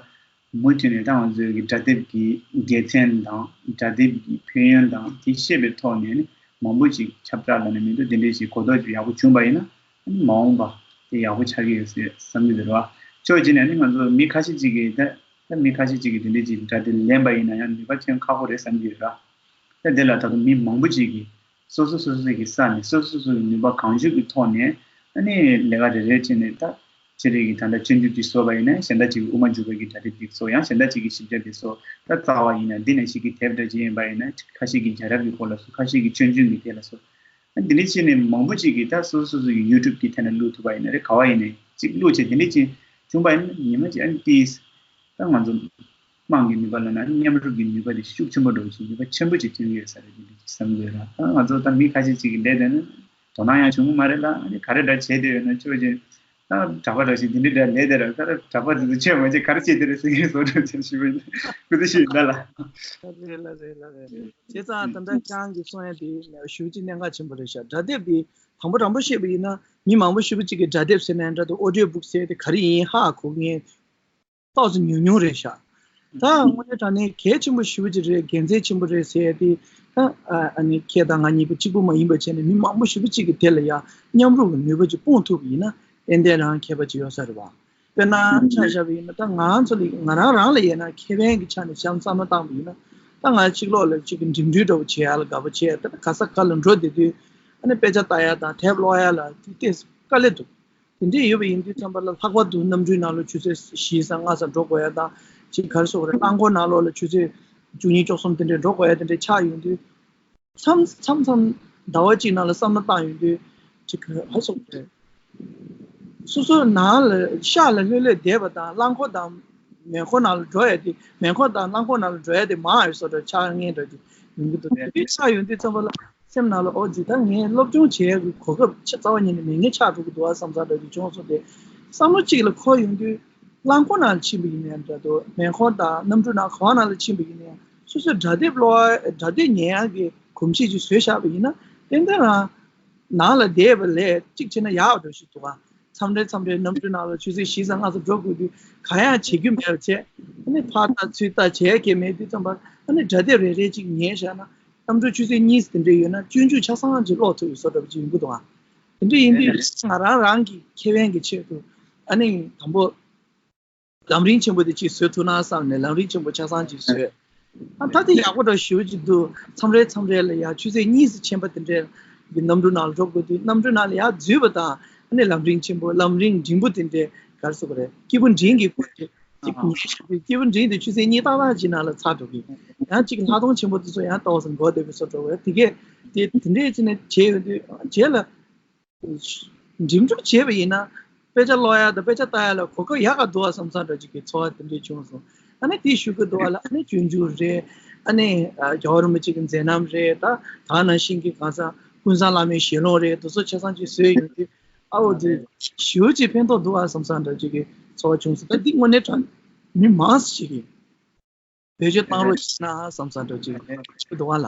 མུ་མཐུད་ནས་ད་ང་ཚོའི་གི་སྒྲ་དེབ་ཀྱི་དགེ་མཚན་དང་སྒྲ་དེབ་ཀྱི་ཕན་ཡོན་དང་དེ་ཤེས་པའི་ཐོག་ནས་ནི་མང་པོ་ཅིག་ཁྱབ་བསྒྲགས་ལབ་ན་མི་འདུག་དེ་འདྲའི་ཅིག་གོ་རྟོགས་ཅིག་ཡག་པོ་བྱུང་པ་ཡིན་ན། ཨ་ནི་མ་འོངས་པ་དེ་ཡག་པོ་ཆགས་ཀྱི་ཡོད་ཟེར་བསམ་གྱི་འདུག་རེད་བ། ཕྱོགས་གཅིག་ནས་ཨ་ནི་ང་ཚོ་མི་ཁ་ཤས་ཅིག་གིས་ད། ད་མི་ཁ་ཤས་ཅིག་གིས་དེ་འདྲའི་ཅིག་སྒྲ་དེབ་ལེན་པ་ཡིན་ན་ཡང་ནུས་པ་ཐོན་ཁག་པོ་རེད་བསམ་གྱི་ཡོད་ར། ད་དེ་ལ་ད་དུང་མི་མང་པོ་ཅིག་གིས་སོ་སོ་སོ་སོ་གི་ས་ནས་སོ་སོ་སོ་སོ་གི་ནུས་པ་གང་ཤུགས་ཀྱི་ཐོག་ནས་ཨ་ནི་ལས་ཀ་རེ་རེ་བྱས་ནས། ད་ཅི་རིགས་ཀྱི་ད་ལྟ་སྤྱོད་འཇུག་འདི་བཟོ་བ་ཡིན་ན་གཞན་དག་ཅིག་གིས་དབུ་མ་འཇུག་པའི་གི་སྒྲ་དེབ་འདི་བཟོ། ཡང་གཞན་དག་ཅིག་གིས་ཞིབ་ཆ་འདི་བཟོ། ད་རྩ་བ་ཡིན་ན་འདི་ནང་བཞིན་གྱི་དེབ་འདྲ་ཅིག་ཡིན་པ་ཡིན་ན་ཁ་ཤས་ཀྱིས་རྒྱལ་རབས་ཀྱི་སྐོར་ལ་བཟོ། ཁ་ཤས་ཀྱིས་སྤྱོད་འཇུག་གི་ཐད་ལ་བཟོ། འདི་འདྲ་བྱས་ནས་མང་པོ་ཅིག་གིས་ད་སོ་སོ་སོ་སོ་གི་ཡུ་ཊུབ་ཀྱི་ཐད་ནས་བླུག་ཐུབ་པ་ཡིན་ན་རེད། ག་བ་ཡིན་ནའི་ཅིག་བླུག་བྱས་འདི་འདྲ་ཅིག་བྱུང་པ་ཡིན་ན་ཉི་མ་ཅིག་ཨ་ནི་ཏིས་ད་ང་ཚོ་དམངས་ཀྱི་ནུས་པ་ལ་ན་མཉམ་རུབ་ཀྱི་ནུས་པ་དེ་ཤུགས་ཆེན་པོ་འགྲོ་བཞིན་ནུས་པ་ཆེན་པོ་ཅིག་ཐོན་གྱི་ཡོད་ས་རེད། འདི་འདྲ་ཅིག་བསམ་གྱི་ཡོད་ར། ད་ང་ཚོ་ད་མི་ཁ་ཤས་ཅིག་གིས་ལས་དེ་ནི་དོ་སྣང་ཡང་བྱུང་གི་མ་རེད་ལ། ཨ་ནི་ག་རེ་འདྲ་བྱས་བསྡད་ཡོད་ན་ཆོས་ཅན། ད་གྲྭ་པ་འདྲ་ཞིག་འདི་འདྲ་འདྲ་ལས་དེ་ར། ད་གྲྭ་པ་འདི་ཚོ་ཆོས་མ་བྱེད་ག་རེ་བྱེད་དེ་རེད་ཟེར་མཁན་བཟོ་འདྲ་ཅན་ཞུ་བ་ཡིན། སྐུ་ཚེ་ཞུ་ཡིན་ད་ལ། རེད་ལ་རེད་ལ་རེད། བྱས་ཙང་ད་ལྟ་ཁྱེད་རང་གིས་གསུང་ཡ་དེ་ཞེ་པོ་ཅིག་གནད་འགག་ཆེན་པོ་རེད་ཤག་སྒྲ་དེབ་དེ་དང་པོ་དང་པོ་བཤད་པ་ཡིན་ན་མི་མང་པོ་ཞེ་པོ་ཅིག་གིས་སྒྲ་དེབ་ཟེར་ནའི་འདྲ་འདུག་ཨོ་ཌིའོ་བུག་ཟེར་དེ་ག་རེ་ཡིན་ཧ་གོ་མཁན་ཏོག་ཙམ་ཉུང་ཉུང་རེད་ཤག་ད་དངོས་གནས་དྲང་གནས་གལ་ཆེན་པོ་ཞེ་པོ་ཅིག་རེད། དགེ་མཚན་ཆེན་པོ་རེད་ཟེར་ཡ་དེ། ད་ཨ་ནི་ཁྱེད་དང་ང་གཉིས་པོ་གཅིག་པུ་མ་ཡིན་པ་བྱས་ནས་མི་མང་པོ་ཞེ་པོ་ཅིག་གིས་དེ་ལ་ཡ་མཉམ་རུབ་ཀྱི་ནུས་པ་ཅིག་སྤུངས་ཐུབ་པ་ཡིན་ན་ཏན་ཏན་རང་ཁྱད་པར་ཅིག་ཡོད་ས་རེད་བ། དཔེར་ན་ཆ་བཞག་པ་ཡིན་ན། ད་ང་ཚོ་ལ་ང་རང་རང་ལ་ཡིན་ན་ཁེ་ཕན་གྱི་ཆ་ནས་བསམ་བསམ་བློ་བཏང་པ་ཡིན་ན། ད་ང་གཅིག་ལོག་ལ་གཅིག་གི་འགྲིམ་འགྲུལ་འདྲ་བོ་བྱེད་ཡ་ལ་དགའ་པོ་བྱས། ད་ག་ས་ག་ལ་འགྲོ་བསྡད་དུས་ཨ་ནི་དཔེ་ཆ་ལྟ་ཡ་དང་དེབ་ཀློག་ཡ་ལ་དེ་ཏོག་ཙམ་དཀའ་ལས་འདུག་དེ་འདྲས་ཡོད་པ་ཡིན་དུས་ཙམ་པ་ལ། ལྷག་པར་དུ་གནམ་གྲུའི་ནང་ལ་ཆུ་ཚོད་བཞི་ཙམ་ལྔ་ཙམ་འགྲོ་དགོས་ཡ་དང་། ཅིག་ག་རེ་ཟེར་དགོས་རེད། རླངས་འཁོར་ནང་ལོགས་ལ་ཆུ་ཚོད་བཅུ་གཉིས་བཅུ་གསུམ་དེ་འདྲས་འགྲོ་དགོས་ཡ་དེ་འདྲས་ཆགས་ཡོང་དུས། མཚམས་མཚམས་མཚམས་ཟླ་བ་གཅིག་ནང་ལ་བསམ་བློ་བཏང་ཡོང་དུས། ཅིག་ག་རེ་ཟེར་དགོས་རེད། སོ་སོ་ནང་ལ་ཤག་ལ་ལྷོད་ལྷོད་བསྡད་པ་དང་། རླངས་འཁོར་དང་མེ་འཁོར་ནང་ལ་འགྲོ་ཡ་དེ། མེ་འཁོར་དང་རླངས་འཁོར་ནང་ལ་འགྲོ་ཡ་དེ་མང་ཡོད་བཟོ་འདྲ་ཆགས་ངེས་འདྲ་དེ་ཡོང་གི་འདུག་དེ་འདྲས་ཆགས་ཡོང་དུས་ཙམ་པ་ལ། སེམས་ནང་ལ་འོ་ཅིག་ད་ངས་སློབ་སྦྱོང་བྱེད་ཡག་གི་གོ་སྐབས་ཆ་རྩ་བ་ཉིད་ནས་མེད་མཁན་ཆགས་འགྲོ་གི་འདུག་ཨ་བསམ་བསམ་འདྲ་ཅིག་བྱུང་སོང་སྟེ། བསམ་བློ་གཅིག་ལ་འཁོར་ཡོང་དུས། རླངས་འཁོར་ནང་ཕྱིན་པ་ཡིན་ནའི་འདྲ་འདུག་མེ་འཁོར་དང་གནམ་གྲུ་ནང་ག་བ་ནང་ལ་ཕྱིན་པ་ཡིན་ནའི། སོ་སོའི་སྒྲ་དེབ་ཀློག་སྒྲ་དེབ་ཉན་ཡག་གི་གོམས་གཤིས་ཅིག་བཟོས་བཞག་པ་ཡིན་ན། ཏན་ཏན་རང་ནང་ལ་བསྡད་པ་ལས་གཅིག་བྱས་ན་ཡག་འགྲོ་ཞིག་འདུག་ཨ། མཚམས་རེ་མཚམས་རེ་གནམ་གྲུ་ནང་ལ་ཆུ་ཚོད་བཞི་ཙམ་ལྔ་ཙམ་འགྲོ་དགོས་དུས་གང་ཡང་བྱེད་རྒྱུ་མེད་པ་བྱས། ཨ་ནི་ཕར་ལྟ་ཚུར་ལྟ་བྱེད་ཡག་གི་མེད་དུས་ཙམ་པ། ཨ་ནི་སྒྲ་དེབ་རེ་རེ་གཅིག་ཉན་བཞག་ན། གནམ་གྲུ་ཆུ་ཚོད་གཉིས་དེ་འདྲ་ཡོད་ན་སྤྱོད་འཇུག་ཆ་ཚང་ཅིག་ཀློག་ཐུབ་ཡོད་བཟོ་འདྲ་པོ་ཅིག་ཡོང་གི་འདུག་ཨ། དེ་འདྲ་ཡིན་དུས་ང་རང་རང་གི་ཁེ་ཕན་གྱི་ཆེད་དུ། ཨ་ནི་དང་པོ་ལམ་རིམ་ཆེན་པོ་དེ་ཅིག་བཟོ་ཐུབ་ན་བསམ་ནས་ལམ་རིམ་ཆེན་པོ་ཆ་ཚང་ཅིག་བཟོས། ཨ། ད་དེ་ཡག་པོ་འདྲ་ཞེ་པོ་ཅིག་འདུག་མཚམས་རེ་མཚམས་རེ་ལ་ཡ་ཆུ་ཚོད་གཉིས་ཙམ་ཕྱིན་པ་དེ་འདྲའི་གི་གནམ་གྲུ་ནང་ལ་འགྲོ་དགོས་དུས། གནམ་གྲུ་ནང་ལ་ཡར་འཛུལ་བ་དང་ཨ་ནི་ལམ་རིམ་ཆེན་པོ། ལམ་རིམ་འབྲིང་པོ་དེ་འདྲའི་ག་རེ་ཟེར་དགོས་རེད། སྐྱིད་པོ་འབྲིང་གི་སྐོར་དེ་ཅིག་ཉན་བཞག་དུས། སྐྱིད་པོ་འབྲིང་དེ་ཆུ་ཚོད་གཉིས་ཏག་ཏག་ཅིག་ནང་ལ་ཚར་འགྲོ་གི། ཡང་ཅིག་ལྷག་མཐོང་ཆེན་པོ་དེ་ཚོ་ཡང་ཏོག་ཙམ་འགོར་བསྡད་པའི་བཟོ་འདྲ་བོ་དེ་གས། དེ་དེ་འདྲས་ཅིག་ནས་བྱས་ཡོང་དུས། རྗེས་ལ་འགྲིམ་འགྲུལ་བྱས་པ་ཡིན་ན་དཔེ་ཆ་ཀློག་ཡ་དང་དཔེ་ཆ་ལྟ་ཡ་ལ་གོ་སྐབས་ཡག་ག་འདུག་ཨ་བསམ་བསམ་འདྲ་ཅིག་གི་ཚོར་བ་དེ་འདྲས་བྱུང་སོང་། ཨ་ནི་དེའི་གཞུག་གུ་འདུག་ཨ་ལ། ཨ་ནི་སྤྱོད་འཇུག་རེད། ཨ་ནི་ཨ་རྒྱལ་བ་རིན་པོ་ཆེ་གི་མཛད་རྣམ་རེད། ད་ད་ནང་བཞིན་གྱི་གང་ཟག་ཀུན་བཟང་བླ་མའི་ཞལ་ལུང་རེད། དེ་ཚོ་ཆ་ཚང་ཅིག་བཟོས་ཡོང་དུས། ཨ་འོ་དེ་ཞེ་པོ་ཅིག་ཕན་ཐོགས་འདུག་ཨ་བསམ་བསམ་འདྲ་ཅིག་གི་ཚོར་བ་བྱུང་སོང་། ད་འདི་དངོས་གནས་དྲང་མི་མང་ཞིག་གིས་བེད་སྤྱོད་བཏང་རོགས་བྱས་ན་བསམ་བསམ་འདྲ་ཅིག་ཅིག་འདུག་ཨ་ལ།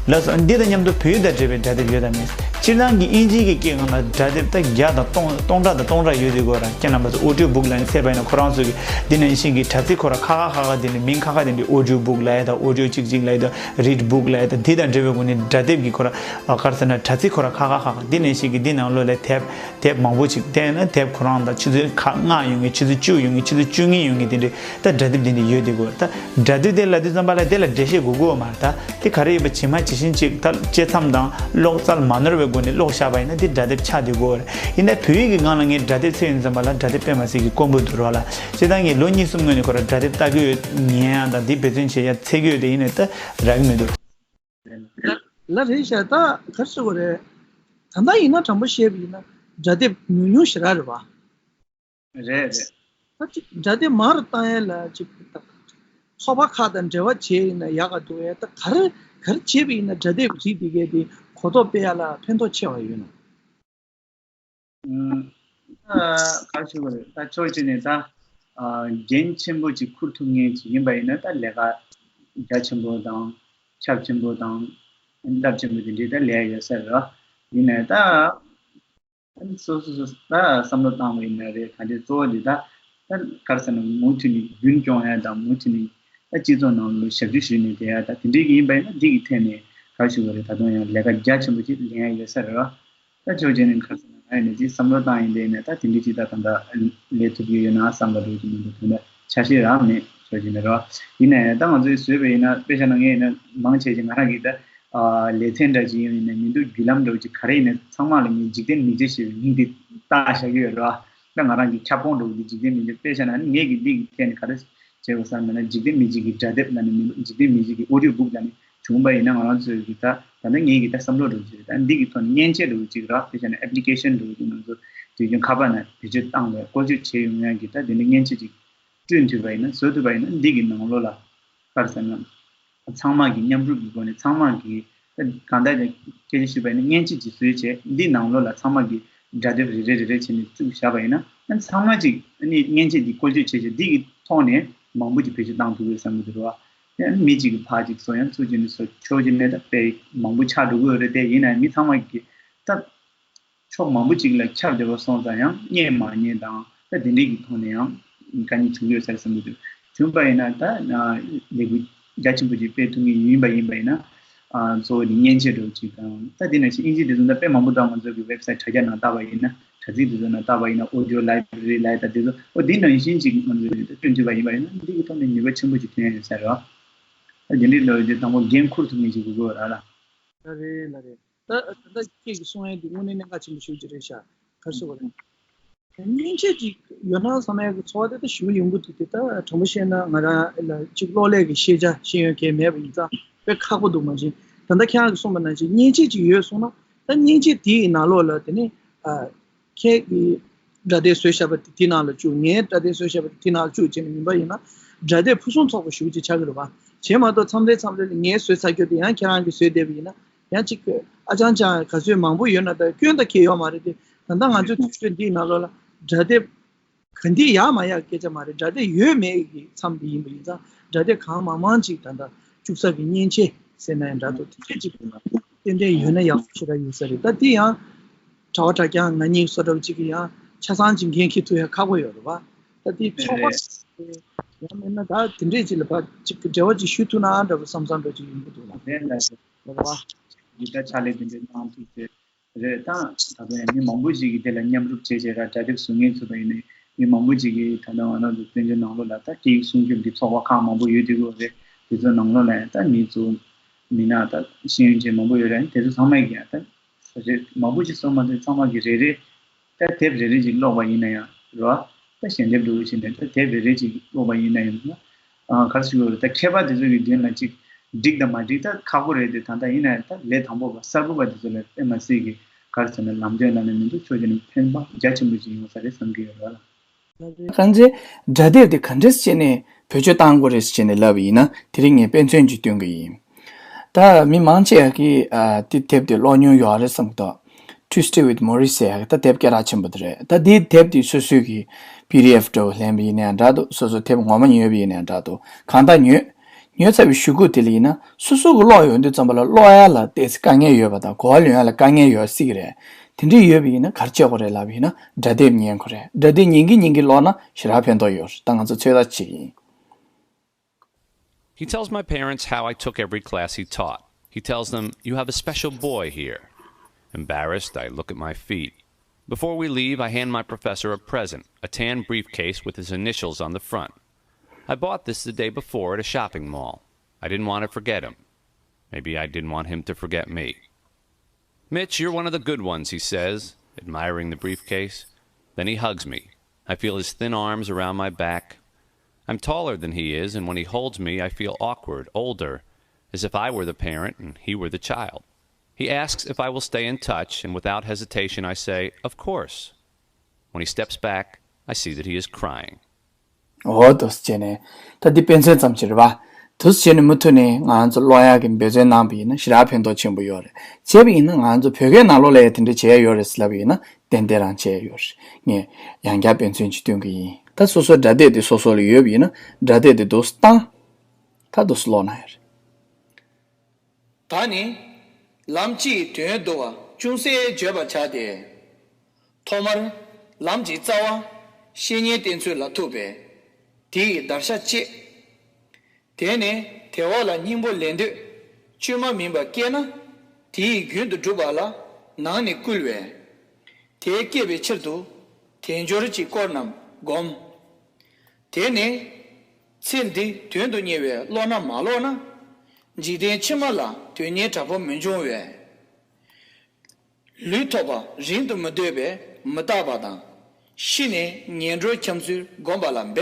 ལགས་སོ། འདི་དང་མཉམ་དུ་བོད་ཡིག་དང་འབྲེལ་བའི་སྒྲ་དེབ་ཡོད་དམ་མེད། སྤྱིར་བཏང་གི་དབྱིན་ཇིའི་གི་སྐད་སྒང་ལ་སྒྲ་དེབ་ད་བརྒྱ་དང་སྟོང་སྟོང་ཕྲག་དང་སྟོང་ཕྲག་ཡོད་དེ་གོ་ར། ཁྱེད་རྣམ་པ་ཚོ་ཨོ་ཌིའོ་བུག་ལབ་ནས་ཚད་པ་ཡིན་ན། ཁོ་རང་ཚོ་གི་འདི་ནང་བཞིན་གྱི་དྲ་ཚིགས་ཁོ་ར་ཁ་ཁ་ཁ་ཁ་དེ་འདྲ་མིང་ཁ་ཁ་དེ་འདྲ་ཨོ་ཌིའོ་བུག་ལབ་ཡ་དང་། ཨོ་ཌིའོ་གཅིག་གཅིག་ལབ་ཡ་དང་། རིཌ་བུག་ལབ་ཡ་དང་། འདི་དང་འབྲེལ་བའི་སྒོ་ནས་སྒྲ་དེབ་ཀྱི་ཁོ་ར་ག་རེ་ཟེར་ན་དྲ་ཚིགས་ཁོ་ར་ཁ་ཁ་ཁ་ཁ་འདི་ནང་བཞིན་གྱི་འདི་ནང་ལོགས་ལ་དེབ་དེབ་མང་པོ་ཅིག་བལྟས་ན། དེབ་ཁོ་རང་ད་ཆུ་ཚོད་ཁ་ལྔ་ཡོང་གི། ཆུ་ཚོད་བཅུ་ཡོང་གི། ཆུ་ཚོད་བཅུ་གཉིས་ཡོང་གི། དེ་འདྲའི་ད་སྒྲ་དེབ་དེ་འདྲ་ཡོད་དེ་གོ། ད་སྒྲ་དེབ་དེ་ལབ་དུས་ཙམ་པ་ལ་དེ་ལ་འགྲེལ་བཤད་དགོས་དགོས་མ་རེད། ད་དེ་ག་རེ་ཡོད་པ་ཇི་མ་ཇི་བཞིན་ཅིག་ད་དཔྱད་མཚམས་དང་ཀློག་རྩལ་མ་ནོར་བའི་སྒོ་ནས་ཀློག་བཞག་པ་ཡིན་ན་དེ་སྒྲ་དེབ་ཆགས་བསྡད་དགོས་རེད། ཡིན་ནའི་བོད་ཡིག་གི་སྒང་ལ་ངས་སྒྲ་དེབ་འཚོལ་ཡོང་དུས་ཙམ་པ་ལ་སྒྲ་དེབ་དཔེ་མ་སྲིད་ཀྱི་དཀོན་པོ་འདུག་རོགས་ལ། སྤྱིར་བཏང་ངས་ལོ་གཉིས་གསུམ་སྔོན་ནས་ཁོ་ར་སྒྲ་དེབ་ལྟ་གི་ཡོད། ཉན་ཡ་དང་དེ་འབད་བརྩོན་བྱེད་ཡ་འཚོལ་གི་ཡོད་དེ། ཡིན་ནའི་ད་རག་གི་མི་འདུག་ལ་ལ་རེད་ཤག་ད་ག་རེ་ཟེར་དགོས་རེད། ད་ལྟ་ཡིན་ན་དྲང་པོ་བཤད་པ་ཡིན་ན་སྒྲ་དེབ་ཉུང་ཉུང་ཞེ་དྲག་རེད་བ། རེད་རེད། ད་ཅིག་སྒྲ་དེབ་མང་རུ་བཏང་ཡས་ལ་ཅིག་ད་ཚོགས་པ་ཁག་དང་འབྲེལ་བ་བྱས་ཡིན་ན་ཡག་ག་འདུག་ཡ། ད་ག་རེ་ག་རེ་བྱས་པ་ཡིན་ན་སྒྲ་དེབ་རིགས་འདི་གས་དེ་གོ་རྟོགས་སྤེལ་ཡ་ལ་ཕན་ཐོགས་ཆེ་བ་ཡོད་ན། ཨ། ག་རེ་ཞུ་དགོས་རེད། ད་ཕྱོགས་གཅིག་ནས་ད་ཨ་འགན་ཆེན་པོ་ཅིག་འཁུར་ཐུབ་མཁན་ཅིག་ཡིན་པ་ཡིན་ན། ད་ལས་ཀ་རྒྱ་ཆེན་པོ་དང་ཁྱབ་ཆེན་པོ་དང་རླབས་ཆེན་པོ་དེ་འདྲའི་ད་ལས་ཡོད་ས་རེད། ཡིན་ནའི་ད་སོ་སོ་སོ་སོ་ད་བསམ་བློ་བཏང་བ་ཡིན་ན་རེད། ག་འདྲའི་གཙོ་བོ་འདི་ད་ད་ག་རེ་ཟེར་ན། མུ་མཐུད་ནས་རྒྱུན་སྐྱོང་ཡ་དང་། མུ་མཐུད་ནས་ད་སྤྱི་ཚོགས་ནང་ལ་ཞབས་ཞུ་ཞུས་ནས་བསྡད་ཡ་ད་དེ་འདྲའི་གི་ཡིན་པ་ཡིན་ན། འདི་གི་ཐད་ནས་ག་རེ་ཞུ་དགོས་རེད། ད་དུང་ཡང་ལས་ཀ་རྒྱ་ཆེན་པོ་ཅིག་ལེན་ཡ་ཡོད་ས་རེད་བ། ད་ཕྱོགས་གཅིག་ནས་ག་རེ་ཟེར་ན། ང་ཡིན་ན་ཅིག་བསམ་བློ་བཏང་ཡིན་དེ་ནས་ད་དེ་འདྲའི་ཅིག་ད་ད་ལྟ་ལས་ཐུབ་ཀྱི་ཡོད་ན་བསམ་པ་འདྲ་ཅིག་མི་འདུག་དོན་དག་ཆ་ཤས་རག་མེད། ཕྱོགས་གཅིག་ནས་རེད་བ། ཡིན་ནའི་ད་ང་ཚོས་བཟོས་པ་ཡིན་ན། དཔེ་བཞག་ན་ངས་ཡིན་ན་མང་ཆེ་ཅིག་ང་རང་གིས་ད་ཨ་ལེ་ཚན་འདྲ་ཅིག་ཡིན་ནའི་མི་འདུག་བརྒྱུད་ལམ་འདྲ་ཅིག་ག་རེ་ཡིན་ནའི་ཚང་མ་ལ་ངས་འཇིག་རྟེན་མི་ཚེ་ཞེས་པའི་མིང་འདི་བཏགས་བཞག་གི་ཡོད་རེད་བ། ད་ང་རང་གི་ཁྱབ་ཁོངས་འདྲ་འདི་འཇིག་རྟེན་མི་ཚེ། དཔེ་བཞག་ན་ངས་ཀྱིས་འདི་གི་ཐད་ནས་ག་རེ་བྱས་པ་བསམ་ན། འཇིག་རྟེན་མི་གཅིག་གི་སྒྲ་དེབ་ལ་ནི་མི་འདུག་འཇིག་རྟེན་མི་གཅིག་གི་ཨོ་ཌིའོ་བུག་ལ་ནི་བྱུང་བ་ཡིན་ན། ང་རང་ཚོའི་གི་ད་ད་ལྟ་ངེད་ཀྱི་ད་བསམ་བློ་འདྲ་བོ་ཅིག་རེད། ད་འདི་གི་ཐོག་ནས་མཉེན་ཆས་འདྲ་བོ་ཅིག་རག་དེ་བྱས་ན་ཨེབ་ལི་ཀེ་ཤན་འདྲ་བོ་ཅིག་ང་ཚོ་དུས་རྒྱུན་ཁ་པར་ནང་བེད་སྤྱོད་བཏང་བའི་བཀོལ་སྤྱོད་བྱེད་ཡོང་ཡག་གི་ད་དེ་འདྲ་མཉེན་ཆས་ཅིག་བསྐྲུན་ཐུབ་པ་ཡིན་ན། བཟོ་ཐུབ་པ་ཡིན་ན། འདི་གི་ནང་ལོགས་ལ་ག་རེ་ཟེར་ན། ཚང་མ་གི་མཉམ་རུབ་ཀྱི་སྒོ་ནས། ཚང་མ་གི་གང་ལྟར་ཀྱང་སྐད་ཆ་ཞུས་པ་ཡིན་ན་མཉེན་ཆས་ཅིག་བཟོས་བྱས། འདི་ནང་ལོགས་ལ་ཚང་མ་གི་སྒྲ་དེབ་རེ་རེ་རེ་རེ་བྱས་ནས་བཙུགས་བཞག་པ་ཡིན་ན། ཚང་མ་ཅིག་ཨ་ནི་མཉེན་ཆས་འདི་བཀོལ་སྤྱོད་བྱས་བྱས། འདི་གི་ཐོག་ནས་མང་པོ་ཅིག་བེད་སྤྱོད་བཏང་ཐུབ་ཀྱི་ཡོད་བསམ་གྱི་འདུག་རེད་བ། ཡང་མི་གཅིག་གིས་ཕར་གཅིག་བཟོ། ཡང་ཚུར་གཅིག་ནས་བཟོ། ཕྱོགས་གཅིག་ནས་ད་དཔེ་མང་པོ་ཆགས་འགྲོ་གི་ཡོད་རེད་དེ། ཡིན་ནའང་མི་ཚང་མ་གིས་ད་ཕྱོགས་མང་པོ་ཅིག་ལ་ཁྱབ་བསྡད་པ་སོང་ཙང་ཡང་རྙེད་མ་རྙེད་དང་། ད་དེ་འདྲའི་གི་ཐོག་ནས་ཡང་དཀའ་ངལ་བྱུང་ཡོད་ས་རེད་བསམ་གྱི་འདུག་བྱུང་པ་ཡིན་ན་ད་ལས་འགུལ་རྒྱ་ཆེན་པོ་ཅིག་སྤེལ་ཐུབ་ངེས་ཡིན་པ་ཡིན་པ་ཡིན་ན། གཙོ་བོ་ནི་མཉེན་ཆས་འདྲ་བོ་ཅིག་དང་། ད་དེ་ནང་བཞིན་ཨིན་ཇི་དེ་ཚོ་ད་དཔེ་མང་པོ་འདུག་ང་ཚོ་གི་ཝེབ་སའིཊ་དྲ་རྒྱ་ནང་བལྟས་པ་ཡིན་ན། དྲ་ཚིགས་དེ་ཚོ་ནང་བལྟས་པ་ཡིན་ན། ཨོ་ཌི་ཡོ་ལའི་བྷ་རེ་རི་ལབ་ཡ་ད་དེ་ཚོ། ཨོ་དེ་ནང་བཞིན་ཅིག་ང་ཚོས་བསྐྲུན་ཐུབ་པ་ཡིན་པ་ཡིན་ན་འདི་གི་ཐོག་ནས་ནུས་པ་ཆེན་པོ་ཅིག་ཐོན་ཡོད་ས་རེད་བ། ད་དེ་འདྲའི་ལོ་རྒྱུས་དང་པོ་འགན་འཁུར་ཐུབ་མཁན་ཞིག་དགོས་ཀྱི་ཡོད་རེད་ལ། ལ་རེད་ལ་རེད། ད་ད་ལྟ་ཁྱེད་ཀྱིས་གསུང་ཡ་འདི་དངོས་གནས་གནད་འགག་ཆེན་པོ་ཞིག་ཅིག་རེད་ཤག་ག་རེ་ཟེར་དགོས་རེད། མཉེན་ཆས་ཅིག་ཡོད་ན་བསམ་ཡ་གི་ཚོར་བ་དེ་ད་ཞེ་པོ་ཡོང་གི་འདུག་དེ་ད་དྲང་པོ་བཤད་ན་ང་རང་ལ་ཅིག་གློག་ཀླད་ཀྱི་ཤེས་བྱ་ཤེས་ཡོན་གང་ཡང་མེད་པ་ཡིན་ཙང་དཔེ་ཁག་པོ་འདུག་མ་གཞི་ད་ལྟ་ཁྱེད་རང་གིས་གསུངས་པ་ནང་བཞིན་མཉེན་ཆས་ཅིག་ཡོད་སོང་ན་ད་མཉེན་ཆས་དེའི་ནང་ལོགས་ལ་དེ་ནི་ཨ། ཁྱེད་ཀྱིས་སྒྲ་དེབ་བཟོས་བཞག་པ་དེ་དེའི་ནང་ལ་བཅུག་ངས་སྒྲ་དེབ་བཟོས་བཞག་པ་དེ་དེའི་ནང་ལ་བཅུག་བྱས་ནས་ཡིན་པ་ཡིན་ན་སྒྲ་དེབ་ཕུན་སུམ་ཚོགས་པ་ཞེ་པོ་ཅིག་ཆགས་ཀྱི་རེད་པ། བྱས་མ་གཏོགས་མཚམས་རེ་མཚམས་རེ་ལ་ངས་བཟོས་ཚར་རྒྱུ་དེ་ཡང་ཁྱེད་རང་གིས་བཟོས་བསྡད་པ་ཡིན་ན་ཡང་ཅིག་ཨ་ཅང་ཅང་ག་ཚོད་མང་པོ་ཡོད་ན་ད་སྐྱོན་ད་གང་ཡང་ཡོད་མ་རེད་དེ། ད་ལྟ་ང་ཚོའི་དུས་ཚོད་འདིའི་ནང་ལོགས་ལ་སྒྲ་དེབ་ག་འདི་ཡག་མ་ཡག་སྐད་ཆ་མ་རེད། སྒྲ་དེབ་ཡོད་མེད་ཀྱི་མཚམས་དེ་ཡིན་པ་ཡིན་ཙང་སྒྲ་དེབ་གང་མང་མང་ཅིག་ད་ལྟ་བཅུག་ས་གི་མཉེན་ཆས་ཟེར་ན་ཡང་འདྲ་འདུག་དེ་འདྲས་ཅིག་ཏན་ཏན་ཡོད་ན་ཡག་པོ་ཞེ་དྲག་ཡོད་ས་རེད། ད་དེ་ཡང་གྲྭ་བ་གྲྭ་རྐྱང་ང་གཉིས་བཟོ་འདྲ་བོ་ཅིག་གི་ཡང་ཆ་ཚང་ཅིག་འགན་འཁྱེར་ཐུབ་ཡ་ཁག་པོ་ཡོད་རེད་བ། ད་དེ་ཚོགས་པ་ཡང་མིན་ན་ད་དེ་འདྲས་ཅིག་ལ་ཕར་ཅིག་འབྲེལ་བ་ཅིག་ཞུ་ཐུབ་ན་འདྲ་བོ་བསམ་བསམ་འདྲ་ཅིག་ཡོང་གི་འདུག་ལ། རེད་ལ་རེད། རེད་བ། འདི་ལྟར་ཕྱག་ལས་དེ་འདྲས་གནང་ཐུབ་ཚེ། རེད། ད་ད་དུང་ཡང་མི་མང་པོ་ཞིག་གིས་དེ་ལ་མཉམ་རུབ་བྱས་བྱས་ར་སྒྲ་དེབ་བཟོ་མཁན་ཚོ་དང་ཡིན་ནའི་མི་མང་པོ་ཞིག་གིས་ད་ལྟ་ང་རང་ཚོ་བཙན་བྱོལ་ནང་ལོགས་ལ་ད་སྐད་ཡིག་སྲུང་སྐྱོབ་ཀྱི་ཚོགས་པ་ཁག་མང་པོ་ཡོད་དུས་སྐོར་རེད། དེ་ཚོ་ནང་ལོགས་ལ་ཡང་ད་མི་ཚོ་མི་སྣ་ད་ཤེས་ཡོན་ཅན་མང་པོ་ཡོད་རེད། དེ་ཚོ་ཚང་མ་གིས་ཡང་ད་རེད། མང་པོ་ཞིག་སོང་མ་ཐུབ་ཚང་མ་གིས་རེ་རེ་ད་དེབ་རེ་རེ་ཅིག་ཀློག་པ་ཡིན་ན་ཡང་རེད་བ། ད་ཞལ་འདེབས་འདྲ་བོ་བྱས་ནས་ད་དེབ་རེ་རེ་ཅིག་ཀློག་པ་ཡིན་ན་ཡང་ན། ཨ་ག་རེ་ཞུ་དགོས་རེད། ད་མཁས་པ་དེ་ཚོ་གི་མདུན་ལ་ཅིག་འགྲིག་དང་མ་འགྲིག་ད་ཁག་པོ་རེད་དེ། ད་ལྟ་ཡིན་ན་ཡང་ད་ལས་དང་པོ་པ་གསར་པ་དེ་ཚོ་ལ་དཔེ་མ་སྲིད་ཀྱི་ག་རེ་ཟེར་ན་ལམ་སྟོན་ལབ་ན་མི་འདུག་ཕྱོགས་གཅིག་ནས་ཕན་པ་རྒྱ་ཆེན་པོ་ཅིག་ཡོང་ས་རེད་བསམ་གྱི་ཡོད་རེད་བ། གང་ཅི། སྒྲ་དེབ་དེ་ག་འདྲས་བྱས་ནས་བེད་སྤྱོད་བཏང་དགོས་རེད་ཟེར་བྱས་ནས་ལབ་པ་ཡིན་ན་དེ་རིང་ངས་དཔེ་མཚོན་ཅིག་སྟོན་གི་ཡིན། ད་མི་མང་ཆེ་བ་གིས་ཨ་དེ་དེབ་དེ་ཀློག་མྱོང་ཡོད་རེད་བསམ་གི་འདུག Tuesday with Morrie ཟེར་ཡག་ད་དེབ་སྐད་གྲགས་ཆེན་པོ་དེ་རེད། ད་དེའི་དེབ་དེ་སོ་སོའི་གི་པི་ཌི་ཨེཕ་འདྲ་བོ་ལེན་པ་ཡིན་ན་ཡང་འདྲ་འདུག་སོ་སོ་དེབ་ངོ་མ་ཉོས་པ་ཡིན་ན་ཡང་འདྲ་འདུག་གང་ལྟར་ཉོས། ཉོས་ཚར་བའི་གཞུག་གུ་དེ་ལ་ཡིན་ན་སོ་སོ་གི་ཀློག་ཡོང་དུས་ཙམ་པ་ལ་ཀློག་ཡ་ལ་ཏོག་ཙམ་དཀའ་ངལ་ཡོད་པ་དང་གོ་བ་ལོན་ཡ་ལ་དཀའ་ངལ་ཡོད་སྲིད་ཀྱི་རེད། དེ་འདྲ་ཡོད་པ་ཡིན་ན་ག་རེ་བྱེད་དགོས་རེད་ལབ་པ་ཡིན་ན་སྒྲ་དེབ་ཉན་དགོས་རེད། སྒྲ་དེབ་ཉན་གིན་ཉན་གིན་ཀློག་ན་ཞེ་དྲག་ཕན་ཐོགས་ཡོད་རེད། ད་ང་ཚོ་ཚོད་ལྟ་བྱེད་ཀྱི་ཡིན། He tells my parents how I took every class he taught. He tells them, "You have a special boy here." Embarrassed, I look at my feet. Before we leave, I hand my professor a present, a tan briefcase with his initials on the front. I bought this the day before at a shopping mall. I didn't want to forget him. Maybe I didn't want him to forget me. "Mitch, you're one of the good ones," he says, admiring the briefcase. Then he hugs me. I feel his thin arms around my back. I'm taller than he is, and when he holds me, I feel awkward, older, as if I were the parent and he were the child. He asks if I will stay in touch, and without hesitation, I say, "Of course." When he steps back, I see that he is crying. འོ་དོ་ཟེར་བྱས་ནས་ད་འདི་དཔེ་མཚོན་ཙམ་ཞིག་རེད་བ། དོ་ཟེར་བྱས་ནས་མུ་མཐུད་ནས་ང་ཚོ་ཀློག་ཡག་གི་འབད་བརྩོན་གནང་བ་ཡིན་ན་ཞེ་དྲག་ཕན་ཐོགས་ཆེན་པོ་ཡོད་རེད། བྱས་པ་ཡིན་ན་ང་ཚོ་བོད་སྐད་ནང་ལོགས་ལ་ཡང་དེ་འདྲ་བྱས་ཡོད་རེད་ཟེར་ལབ་པ་ཡིན་ན་ཏན་ཏན་རང་བྱས་ཡོད་རེད། ངས་ཡང་བསྐྱར་དཔེ་མཚོན་ཅིག་སྟོན་གི་ཡིན། ད་སོ་སོའི་སྒྲ་དེབ་དེ་སོ་སོ་ལ་ཡོད་པ་ཡིན་ན་སྒྲ་དེབ་དེ་དོ་བཏང་། ད་དོ་ཀློག་ན་ཡང་རེད། ད་ནི་ལམ་སྤྱིའི་དོན་བསྡུ་བ་ཅུང་ཟད་བརྗོད་པར་བྱ་སྟེ། ཐོག་མར་ལམ་གྱི་རྩ་བ་བཤེས་གཉེན་བསྟེན་ཚུལ་ལ་ཐུག་པས་དེ་ཡི་བརྡར་ཤ་བཅད། དེ་ནས་དེ་འོག་ལ་སྙིང་པོ་ལེན་འདོད་བཅོས་མ་མིན་པ་སྐྱེས་ན་དེ་ཡི་རྒྱུན་དུ་སྒྲུབ་པ་ལ་ནང་ནས་བསྐུལ་བས། དེ་སྐྱེད་པའི་ཕྱིར་དུ་དལ་འབྱོར་གྱི་སྐོར་རྣམས་བསྒོམ། དེ་ནས་ཚེ་འདི་དོན་དུ་གཉེར་བའི་བློ་སྣ་མ་ལོག་ན། འཇིག་རྟེན་ཕྱི་མ་ལ་དོན་གཉེར་དྲག་པོ་མི་འབྱུང་བས། ལུས་ཐོབ་པ་རིང་དུ་མི་འདོད་པས་མི་རྟག་པ་དང་། ཤི་ནས་ངན་འགྲོར་འཁྱམས་ཚུལ་བསྒོམ་པ་ལ་འབད།